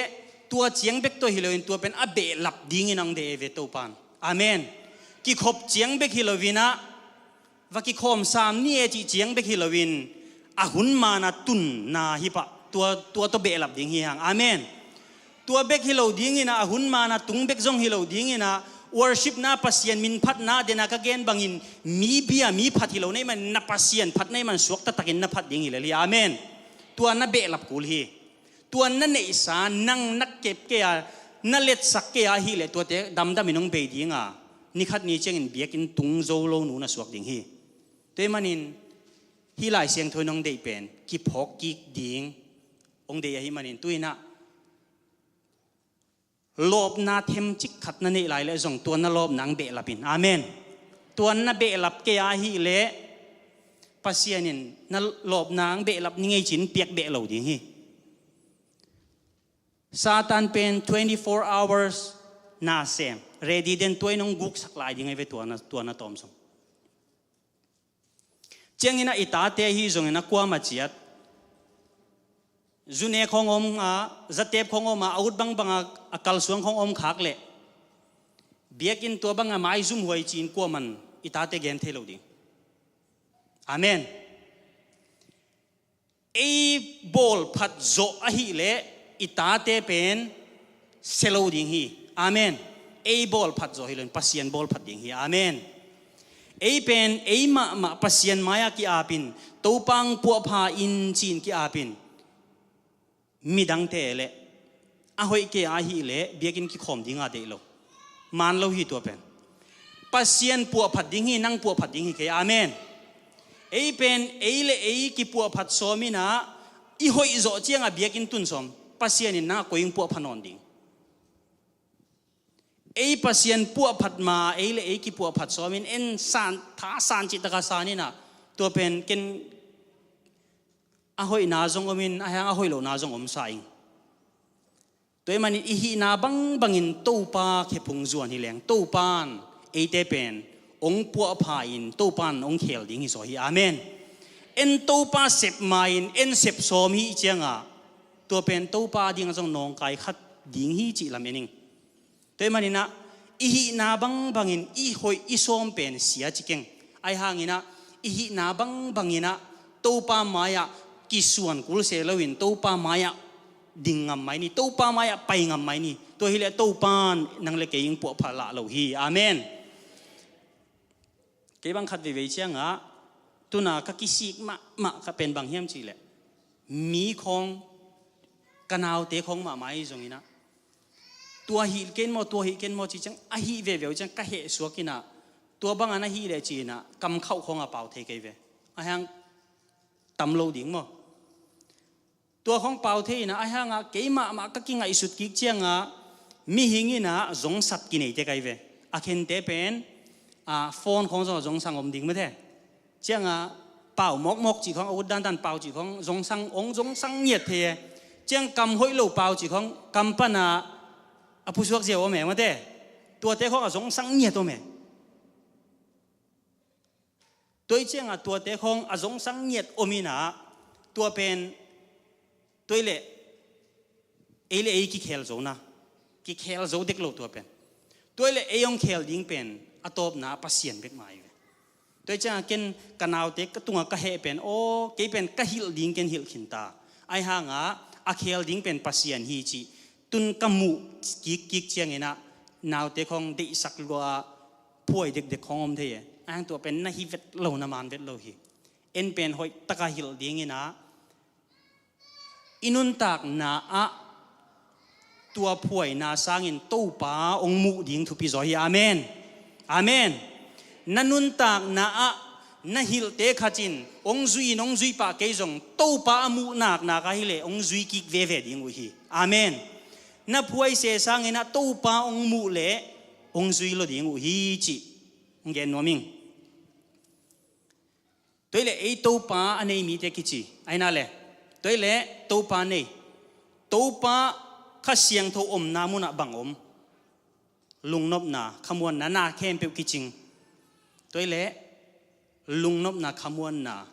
tua ciang bek tawh hi loin tua pen a behlap dingin hong deih ve Topa'n. Amen. Kikhop ciang bek hi loin ah, va kikhawm sam ni e cih ciang bek hi loin, a hun man a tunna hi pah, tua, tua tawh behlap ding hi hang. Amen. Tua bek hi lo dingin ah, a hun man a tung bek zong hi lo dingin ah, worship na Pasian min phatna, den a ka gen bangin, mi bia mi phat hi lo na hih man, na Pasian phat na hih man suak taktakin na phat ding hi lel hi. Amen. Tua na behlap kul hi. Tua na neihsa, nang na kep kei a, na letsak kei a hih leh tuate damdamin hong bei ding a, ni khat ni ciangin biakinn tung zo lo nu na suak ding hi. Tua ahih manin hih Lai Siangtho in hong deih pen kiphawk kik ding hong deih ahih manin tu in ah, lawpna themcik khat na neih lai leh zong tua na lawpna hong behlap in. Amen. Tua na behlap kei a hih leh Pasian in na lawpna hong behlap ni ngei ci-in piak beh lo ding hi. Satan pen twenty-four hours na sem, ready den, tua in hong guksak lai ding ahi ve tua na, tua na tawm zong. Ciangin ah i tate ahi zongin ah kuamah ciat, zu nek khawng om a, zatep khawng om a, a ut bangbang a, a kalsuang khawng om khak leh, biakinn tua bang a maizum huai ci-in kuaman i tate gen thei lo ding. Amen. Ei bawlphat zawh ahih leh i tate pen sia lo ding hi. Amen. Ei bawlphat zawh hi loin Pasian bawlphat ding hi. Amen. Ei pen ei mahmah Pasian mai-ah ki-apin, Topa hong puahpha in ci-in ki-apin, midangte leh a hoih kei a hih leh biakinn kikhawm ding a deih lo. Man lo hi tua pen. Pasian puahphat ding hi, nang puahphat ding hi kei. Amen. Ei pen ei leh ei kipuahphat sawm in ah, i hoih zawh ciang a biakinn tun sawm, Pasian in nang a koi hong puahpha nawn ding. Ei Pasian puahphat ma, ei leh ei kipuahphat sawm in, en san, tha san cih tak a san in ah, tua pen ken a hoihna zong om in, ahih hang a hoih lohna zong om sa ing. Tua ahih manin i hihna bangbangin Topa khephung zuan hi leng, Topa'n eite pen hong puahpha in, Topa'n hong khel ding hi zaw hi. Amen. En Topa sep ma-in en sep sawm hi ciang a, tua pen Topa ding a zong nawngkai khat ding hi cih lam en ing. Tua ahih manin ah, i hihna bangbangin i hoih i sawm pen sia ci keng. Ahih hangin ah, i hihna bangbangin ah, Topa mai-ah kisuan kul se loin, Topa mai-ah ding ngam mai ni, Topa mai-ah pai ngam mai ni. Tua hi leh Topa'n nang leh kei hong puahpha lah lo hi. Amen. Kei bang khat veivei ciang ah, tu-in ah ka kisik mahmah ka pen bang hiam cih leh, mi khawng, ka naute khawng mahmah ahi zongin ah, tua hih ken maw, tua hih ken maw ci ciang, a hih veve uh ciang ka heh suak in ah, tua bang a na hih leh ci-in ah, kam khauh khawng a pau thei kei ve. Ahih hang tam lo ding maw. Tua khawng pau thei in ah, ahih hang ah kei mahmah ka kingaihsut kik ciang ah, mihing in ah zongsat kinei tek ahi ve. A khente pen, a, phone khawng zong a zongsang om ding mate. Ciang ah, pau mawkmawk cih khawng, a ut dandan pau cih khawng, zongsang, hong zongsang ngiat thei e. Ciang kam hoih lo pau cih khawng, kam pan ah a pusuak ziau om e mate. Tuate khawng a zongsang ngiat om e. Tua ahih ciang ah tuate khawng a zongsang ngiat om in ah, tua pen, tua ahih leh, ei leh ei kikhel zo na, kikhel zo dek lo tua pen. Tua ahih leh ei hong khel ding pen, a tawpna Pasian bek mah ahi ve. Tua ahih ciang ah ken ka naute ka tungah ka heh pen, aw, kei pen ka hilh ding ken hilh khin ta. Ahih hang ah, a khel ding pen Pasian hi cih tu-in ka muh kikkik ciangin ah, naute khawng deihsak lua ah, phuai dekdek khawng om thei e. Ahih hang tua pen na hi vet lo, na man vet lo hi. En pen hoih tak a hilh dingin ah, i nuntakna ah tua phuaina sangin Topa hong muh ding thupi zaw hi. Amen. Amen. Na nuntakna ah na hilhte khat in hong zui in hong zui pah kei zong, Topa a muh naknak ahih leh hong zui kik veve ding uh hi. Amen. Na phuaise sangin ah Topa hong muh leh, hong zui lo ding uh hi cih hong gen nuam ing. Tua hi leh ei Topa a nei mite kici ahi na le, tua hi leh Topa nei, Topa Kha Siangtho omna munah bang om? Lungnopna, khamuanna, na khempeuh kicing. Tua hi leh lungnopna, khamuanna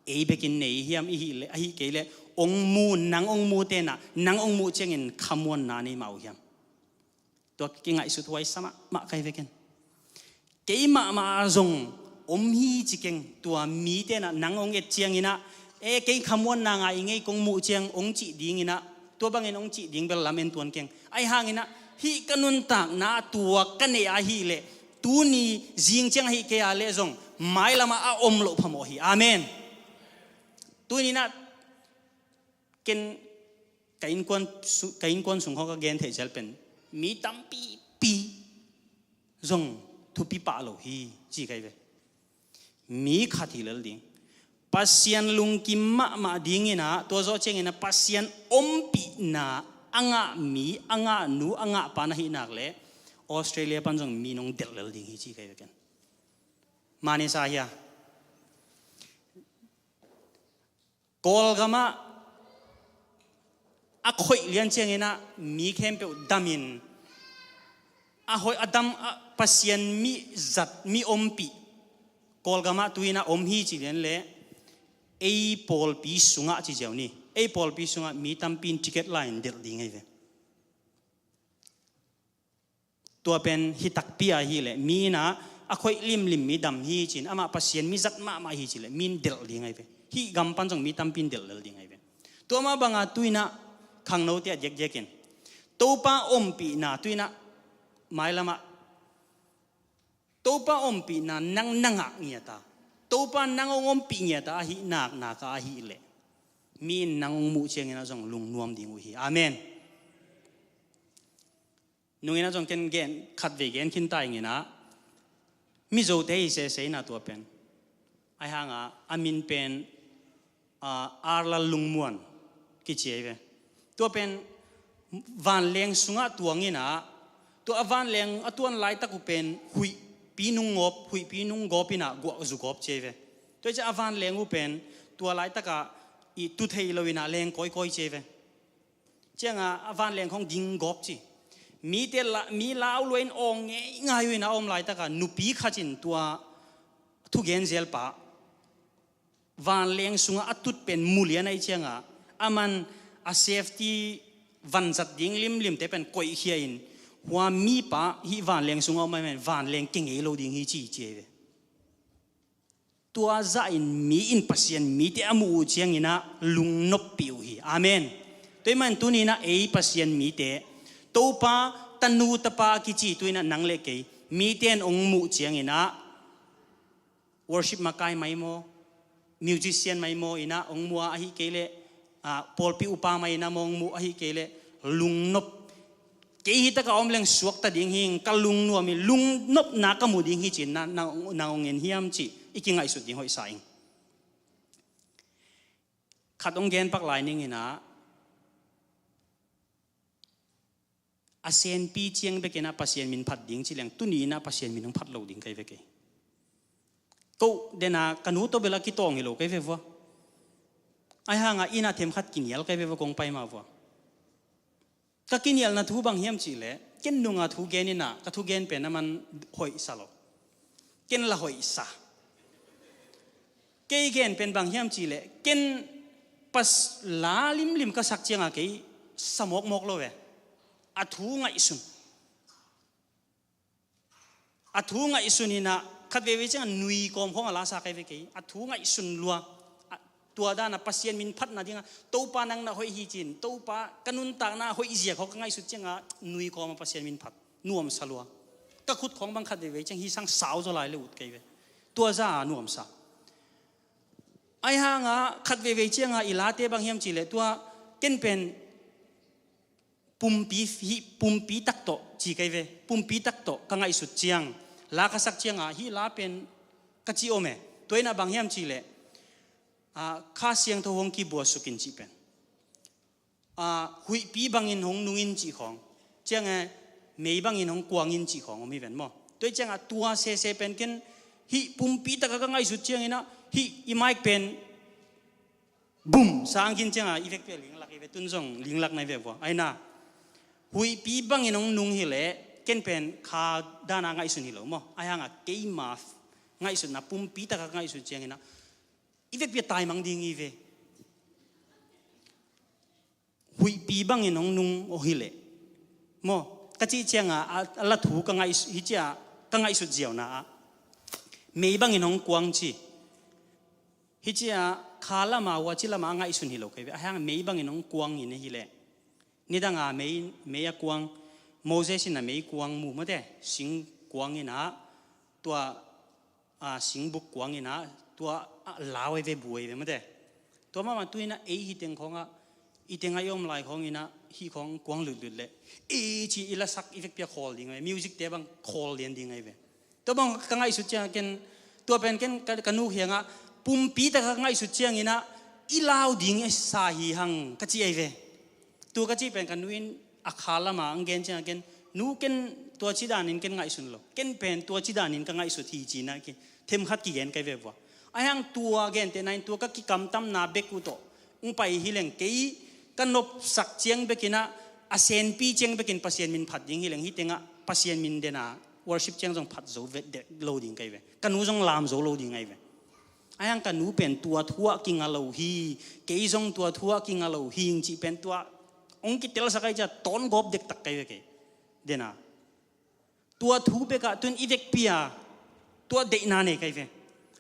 ei bekin nei hiam? Ihi leh, ahi kei leh hong mu, nang hong mu tenah, nang hong muh ciangin khamuanna nei mah uh hiam? Tua kingaihsut huai sa mahmah kai veken. Kei mahmah zong om hi ci keng, tua mi tenah nang hong et cianginah, e, kei khamuanna ngah ing ei, kong muh ciang hong cih dinginah, tua bangin hong cih ding bel lam en tuan keng. Ahi hanginah hih ka nuntakna tua ka neih ahi leh, tuni zing ciang ahi kei a leh zong mailamah a om loh phamawh hi. Amen. Tuninah ken ka innkuan su-, ka innkuan sung khawng ka gen theih zel pen mi tampipi zong thupi pah lo hi ci kai ve. Mi khat hi lel ding. Pasian lungkim mahmah dinginah, tua zawh cianginah Pasian ompihna a ngah mi, a ngah nu, a ngah pa na hih nak leh Australia pan zong mi nong delh lel ding hi ci kai ve ken. Mani sa hia? Kawlgamah a khoih lian cianginah mi khempeuh damin, a hoih a dam, a Pasian mi zat, mi ompih Kawlgamah tuinah om hi ci lian leh, ei pawlpi sungah ci ziau ni, ei pawlpi sungah mi tampi in ticket la-in delh ding ahi ve. Tua pen hi takpi ahi leh, mi inah a khoih limlim mi dam hi cin, amah Pasian mi zat mahmah hi ci leh, mi in delh ding ahi ve. Hih gam pan zong mi tampi in delh lel ding ahi ve. Tua mah banga tuinah khangnote a diakdiakin Topa ompihna tuinah mailamah Topa ompihna nang na ngah ngiata, Topa nang hong ompih ngiata ahi nak, naka ahi leh, mi in nang hong muh cianginah zong lungnuam ding uh hi. Amen. Nunginah zong ken gen, khatvei gen khinta inginah, Mizote hi sese inah tua pen. Ahi hanga a min pen, ah, Arlal Lungmuan kici ahi ve. Tua pen vanleng sungah tuanginah, tua a vanleng a tuan laitak uh pen huihpi nung gawp, huihpi nung gawp inah guah zu gawp ci ahi ve. Tua hi ciah a vanleng uh pen tua laitakah i tu thei lo inah leng kawikawi ci ahi ve. Cianga a vanleng khawng ging gawp ci. Mite la, mi lau luain awng ngeingai uh inah a om laitaka nupi khat in tua thugen zelpa vanleng sungah a tut pen mulian ahi cianga, aman a safety vanzat ding limlimte pen koihkhia in, hua mipa hih vanleng sungah om ahi man vanleng kengei lo ding hi ci ci ahi ve. Tua zahin mi in Pasian mite a muh uh cianginah lungnoppih uh hi. Amen. Tua hi man tuninah ei Pasian mite, Topa tanu tapa a kici tuinah nang le kei mite in hong muh cianginah worship makai mai maw, musician mai maw inah hong muh a, ahi kei leh, ah, pawlpi upa mai inah maw hong muh, ahi kei leh lungnop. Kei hi taka om leng suakta ding hing, ka lungnuam hi, lungnopna ka mu ding hi ci-in na, na, nang hong en hiam cih i kingaihsut ding hoihsa ing. Khat hong gen pak lai ninginah, a senpi ciang bekinah Pasian min phat ding ci leng, tuni inah Pasian min hong phat lo ding kai ve kei. Ko dena ka nu tawh bel a kitawng hi lo kai ve vua. Ahi hanga inah themkhat kinial kai ve vua kong pai mah vua. Ka kinialna thu bang hiam cihleh, ken nunga thu gen inah, ka thugen pen a man hoihsa lo. Ken la hoihsa. Kei gen pen bang hiam cihleh, ken pas la limlim ka sak cianga kei sa mawkmawk lo ve. A thu ngaihsun. A thu ngaihsun inah, khat veivei cianga nui kawm khawng a la sa kai ve kei. A thu ngaihsun lua. A, tua dana Pasian min phatna dinga, Topa nang na hoih hi cin, Topa ka nuntakna hoih zia khawng ka ngaihsut cianga nui kawma Pasian min phat. Nuamsa lua. Ka khut khawng bang khat veivei ciang hi sang sau zaw lai le ut kai ve. Tua za a nuamsa. Ahi hanga khat veivei cianga i late bang hiam cihleh tua ken pen pumpi, hih pumpi tak tawh ci kai ve, pumpi tak tawh ka ngaihsut ciang, la ka sak cianga hih la pen ka ci om e. Tua inah bang hiam cihleh, ah, Kha Siangtho hong kibuasuk in cih pen, ah, huihpi bangin hong nung in cih khawng. Ciang e, mei bangin hong kuang in cih khawng om hi ven maw. Tua hi ciangah tua sese pen ken hih pumpi takah ka ngaihsut cianginah hih i mic pen bum sang khin ciangah i vekpi a linglak hi ve, tun zong linglak nai ve vua. Aina huihpi bangin hong nung hileh ken pen kha dana ngaihsun hi lo maw. Ahi hangah keima ngaihsutna pumpi takah ka ngaihsut cianginah i vekpi a taimang ding hi ve. Huihpi bangin hong nung aw hileh maw ka cih ciangah a, a la thu ka ngaih, hi ciah ka ngaihsut ziauna ah mei bangin hong kuang ci. Hi ciah kha lama huaci lama a ngaihsun hi lo kei ve. Ahi hang mei bangin hong kuang in hileh nidanga mei, mei a kuang, Moses in a mei kuang mu mate, sing kuang inah tua a, singbuk kuang inah tua a lau ei ve, bu ei ve mate. Tua mahmah tu inah ei hi teng khawngah i tengah i om lai khawng inah hih khawng kuang lutlut leh ei ci i lasak i vekpi a khawl ding ei ve, music te bang khawl lian ding ei ve. Tua bang ka ngaihsut ciangah ken tua pen ken ka, ka nu khiangah pumpi takah ka ngaihsut cianginah i lau ding i sa hi hang ka ci ei ve. Tua ka cih pen ka nu in a kha lama ang gen ciangah ken nu ken tua ci danin ken ngaihsun lo, ken pen tua ci danin ka ngaihsut hi cinah ki themkhat kigen kai ve vua. Ahi hang tua gentehna in tua ka kikamtamna bek uh tawh hong pai hileng kei ka nopsak ciang bekinah a senpi ciang bekin Pasian min phat ding hileng hih tengah Pasian min dena worship ciang zong phat zo vet dek lo ding kai ve. Ka nu zong lam zo lo ding ai ve. Ahi hang ka nu pen tua thu ah kinga lo hi, kei zong tua thu ah kinga lo hi ing cih pen tua hong kitelsak ai ciah tawn gawp dektak kai ve kei. Dena tua thu bekah tun i vekpi a tua deihna nei kai ve.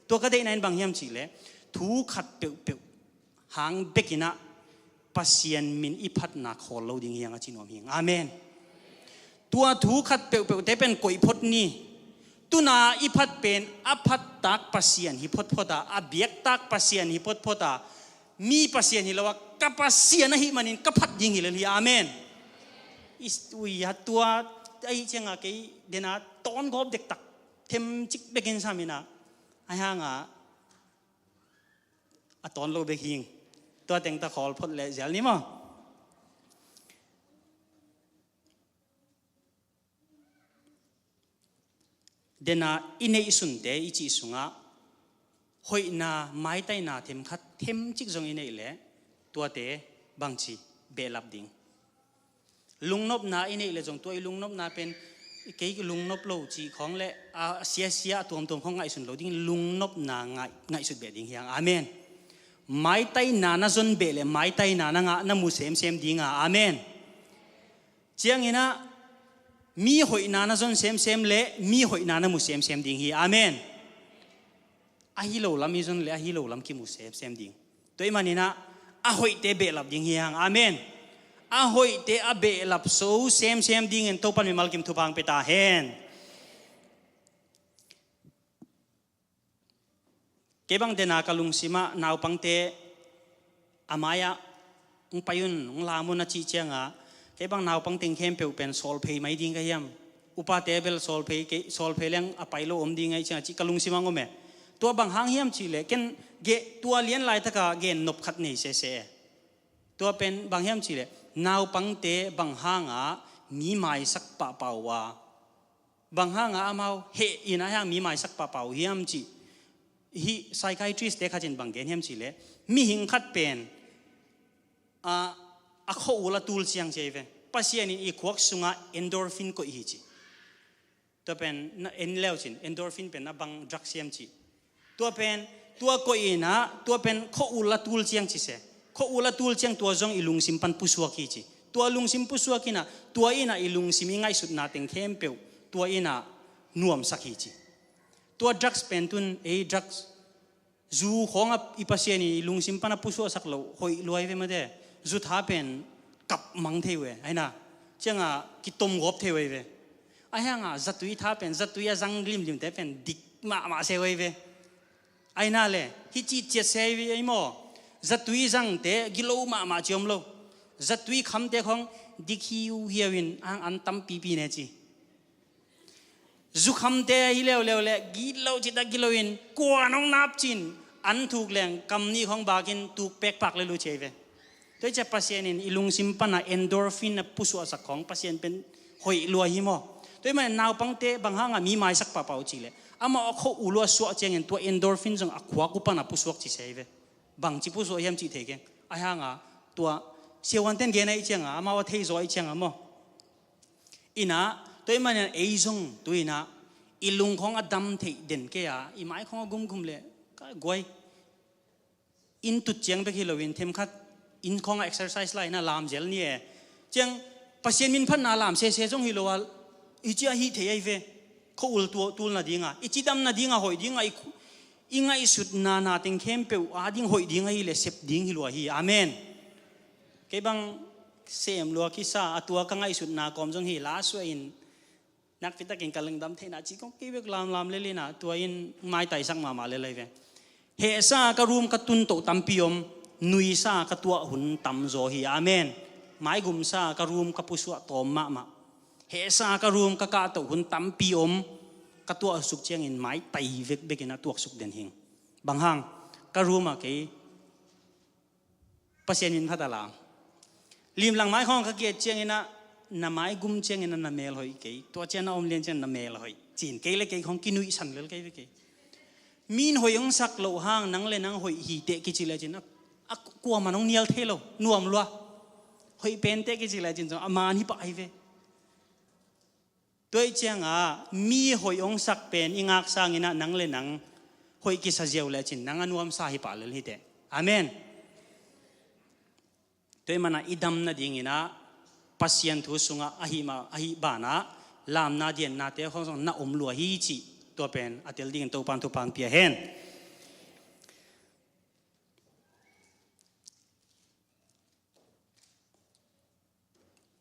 Tua ka deihna in bang hiam cihleh thu khat peuhpeuh hang bekinah Pasian min i phatna khawl lo ding hi hang a ci nuam hi hang. Amen. Tua thu khat peuhpeuhte pen koih phot ni. Tuna i phat pen a phattak Pasian hi photphot a, a biaktak Pasian hi photphot a, mi Pasian hi lo a ka Pasian ahih manin ka phat ding hi lel hi. Amen. Is ui a tua ahi cianga kei dena tawn gawp dektak themcik bekin saminah ahi hanga a tawn lo bek hing. Tua teng ta khawl phot leh zial ni maw? Dena i neihsunte i cih sungah hoihna maitaina themkhat themcik zong i neih leh tuate bangci behlap ding. Lungnopna i neih leh zong tua i lungnopna pen kei lungnop lo cih khawng le a siasia a tuamtuam khawng ngaihsun lo ding, lungnopna ngaih, ngaihsut beh ding hi hang. Amen. Maitaina na zon beh le maitaina na ngah na mu semsem dinga. Amen. Cianginah mi hoihna na zon semsem le mi hoihna na mu semsem ding hi. Amen. Ahi lo lam i zon le ahi lo lam kimu semsem ding. Tua i maninah a hoihte behlap ding hi hang. Amen. A hoihte a behlap so semsem dingin Topan mimal kim thupha hong pia ta hen. Kei bang dena ka lungsimah naupangte a mai-ah hong pai un, hong lam un a cih cianga kei bang naupang teng khempeuh pen sawlphei mai ding ka hiam? Upate bel sawlphei kei, sawlphei leng a pai lo om ding ahi cianga cih ka lungsimah hong om e. Tua bang hang hiam cihleh ken geh tua lian laitaka gen nop khat nei sese e. Tua pen bang hiam cihleh naupangte bang hanga mi maisak pahpah uh a, bang hanga amau heh in a hiang mi maisak pahpah uh hiam cih hih psychiatrist te khatin bang gen hiam cihleh mihing khat pen a, a khua-ul a tul ciang ci ahi ve. Pasian in i khuak sungah endorphin koih hi ci. Tua pen na en leucin endorphin pen a bang drug siam cih. Tua pen tua koih inah tua pen khua-ul a tul ciang ci se. Khua-ul a tul ciang tua zong i lungsim pan pusuak hi ci. Tua lungsim pusuak inah tua inah i lungsim i ngaihsutna teng khempeuh tua inah nuamsak hi ci. Tua drugs pen tun ei drugs zu khawngah i Pasian in i lungsim pana pusuahsak loh hoih luai ve mate. Zu tha pen kap mang thei uh e aina cianga kitom gawp thei uh ei ve. Ahianga zatui tha pen zatui a zang limlimte pen dik mahmah se uh ei ve. Aina le hih cih ciat se ei maw? Zatui zangte gilo mahmah ci om lo. Zatui khamte khawng dik hiuhiau in ang an tampipi ne ci. Zukhamte ahi leuleu le gilo cita gilo in kuan hong napcin an thuk leng kam nih khawng bakin tuk pekpak le lu ci ei ve. Tua hi ciah Pasian in i lungsim pana endorphin a pusuahsak khawng Pasian pen Hoih lua hi maw? Tua ahih manin naupangte bang hangah mi maisak pahpah uh cih leh, amau a kho uh lua suah ciangin tua endorphin zong a khuak uh pan a pusuak ci se hi ve. Bangci pusuak hiam cih thei keng. Ahi hangah tua siavuanten gen ahih ciangah, amau a thei zaw ahih ciangah maw? Inah, tua ahih manin ei zong tu inah i lungkhawng a dam theih den kei a, i maikhawng a gumgum leh ka guai. Inn tut ciang bek hi loin themkhat inn khawngah exercise lai inah lam zel ni e. Ciang Pasian minphatna lam sese zong hi lo a, i cia hih thei ahi ve. Kho ul tua tul nadinga, i cidam nadinga hoih dinga, i, i ngaihsutna na teng khempeuh ading hoih ding ahih leh sep ding hi lua hi. Amen. Kei bang sem lua kisa a, tua ka ngaihsutna kawm zong hi la suah in, nakpitakin ka lungdam theihna cih kong kei bek lamlam lel inah tua in maitaisak mahmah lel ahi ve. Hehsa ka room ka tun toh tampi om, nuisa ka tuah hun tamzaw hi. Amen. Maigumsa ka room ka pusuah tawm mahmah. Hehsa ka room ka kahtoh hun tampi om, ka tuahsuk ciangin maitai vekvek inah tuaksuk den hing. Bang hang, ka room ah kei Pasian minphat a lam. Limlang mai khawng ka ki-et cianginah, na maigum cianginah na mel hoih kei. Tua ciang na om lian ciang na mel hoih. Cin kei le kei khawng kinuihsan lel kei ve kei. Mi in hoih hong sak loh hang nang le nang hoih hi teh kici lecin a, a kuaman hong nial thei lo, nuam lua. Hoih pen teh kici lecin zong a man hi pah hi ve. Tua ih ciangah mi hoih hong sak pen i ngak sanginah nang le nang hoih kisa ziau lecin nang a nuamsa hi pah lel hi teh. Amen. Tua ih manah i dam nadinginah Pasian thu sungah ahi ma, ahi banah lamna diannate khawng zong na om lua hi cih tua pen a tel dingin Topan thupha hong pia hen.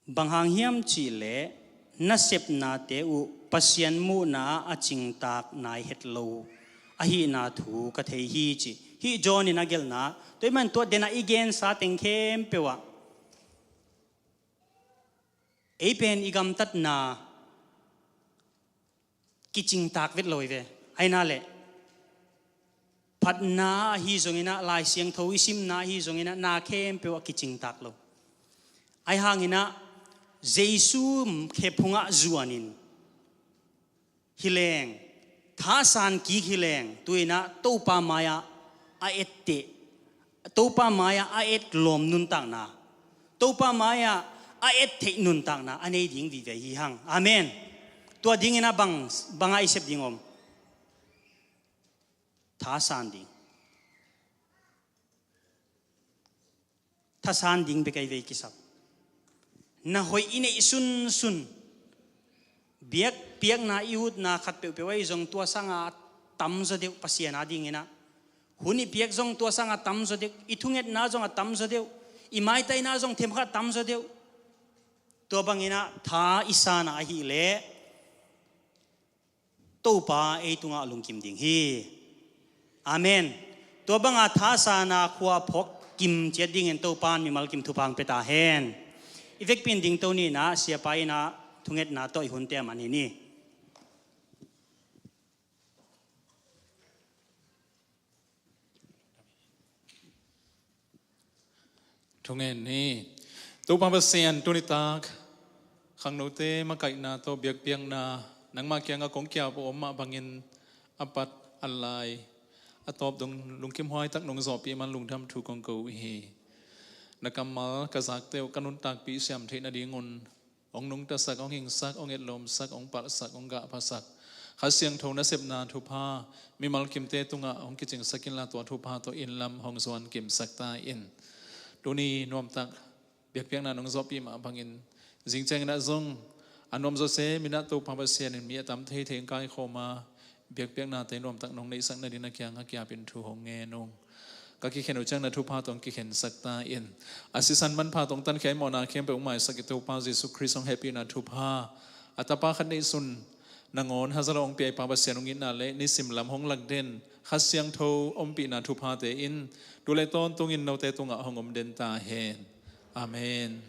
Bang hang hiam cihleh nasepnate uh Pasian muhna ah a cingtak nai het lo ahihna thu ka thei hi ci. Hih John in a gelhna, tua ih man tua denah i gensa teng khempeuh ah ei pen i gamtatna kicingtak vet lo hi ve. Aina le phatna ahi zonginah, Lai Siangtho i simna ahi zonginah na khempeuh a kicingtak lo. Ahi hanginah Jesu khephungah zuanin hileng, thasan kik hileng, tuinah Topa mai-ah a etteh, Topa mai-ah a et lawm nuntakna, Topa mai-ah a et theih nuntakna a nei ding vive hi hang. Amen. Tua dinginah bang, bangah i sep ding om? Thasan ding. Thasan ding bek ahi ve i kisap. Na hoih i neih sunsun, biakpiakna i utna khat peuhpeuh ahi zong tua sangah a tamzaw deuh Pasian a dinginah. Hun i piak zong tua sangah a tamzaw deuh, i thungetna zong a tamzaw deuh, i maitaina zong themkhat a tamzaw deuh. Tua banginah tha i sanah ahileh Topa ei tungah lungkim ding hi. Amen. Tua banga thasanna khua phawk kim ciat dingin Topa in mimal kim thupha hong pia ta hen. I vekpi in dingto ni inah siapa inah thungetna tawh i hunte a man hi ni. Thungen ni. Topa Pasian, tuni tak khangnote makaihna tawh biakpiakna nangmah kiangah kong kiap uh om mah bangin a pat a lai a tawp dong lungkim huai tak nong zawhpih man lungdam thu kong ko uh hi. Na kammal ka zakte uh ka nuntakpih siam theih nadingun hong nungtasak, hong hingsak, hong etlawmsak, hong palhsak, hong gahphasak Kha Siangtho nasepna thupha mimal kimte tungah hong kicingsak inla, tua thupha tawh inn lam hong zuan kimsak ta in. Tuni nuamtak biakpiakna nong zawhpih mah bangin zing cianginah zong a nuamzaw se minah Topa Pasian in mi a tam theithei hong kaikhawm a, biakpiaknate nuamtak nong neihsak nading na kiangah kiapin thu hong ngen ung. Ka kikhen uh ciang na thupha tawh hong kikhensak ta in. A sisan manpha tawh hong tankhia i mawhna khempeuh hong maisak i Topa Jesu Khrist hong hehpihna thupha, a Tapa khat neihsun nangawn haza lo hong pia i Pa Pasian hong itna le nisim lam hong lak den Kha Siangtho ompihna thuphate in tu le tawntungin note tungah hong om den ta hen. Amen.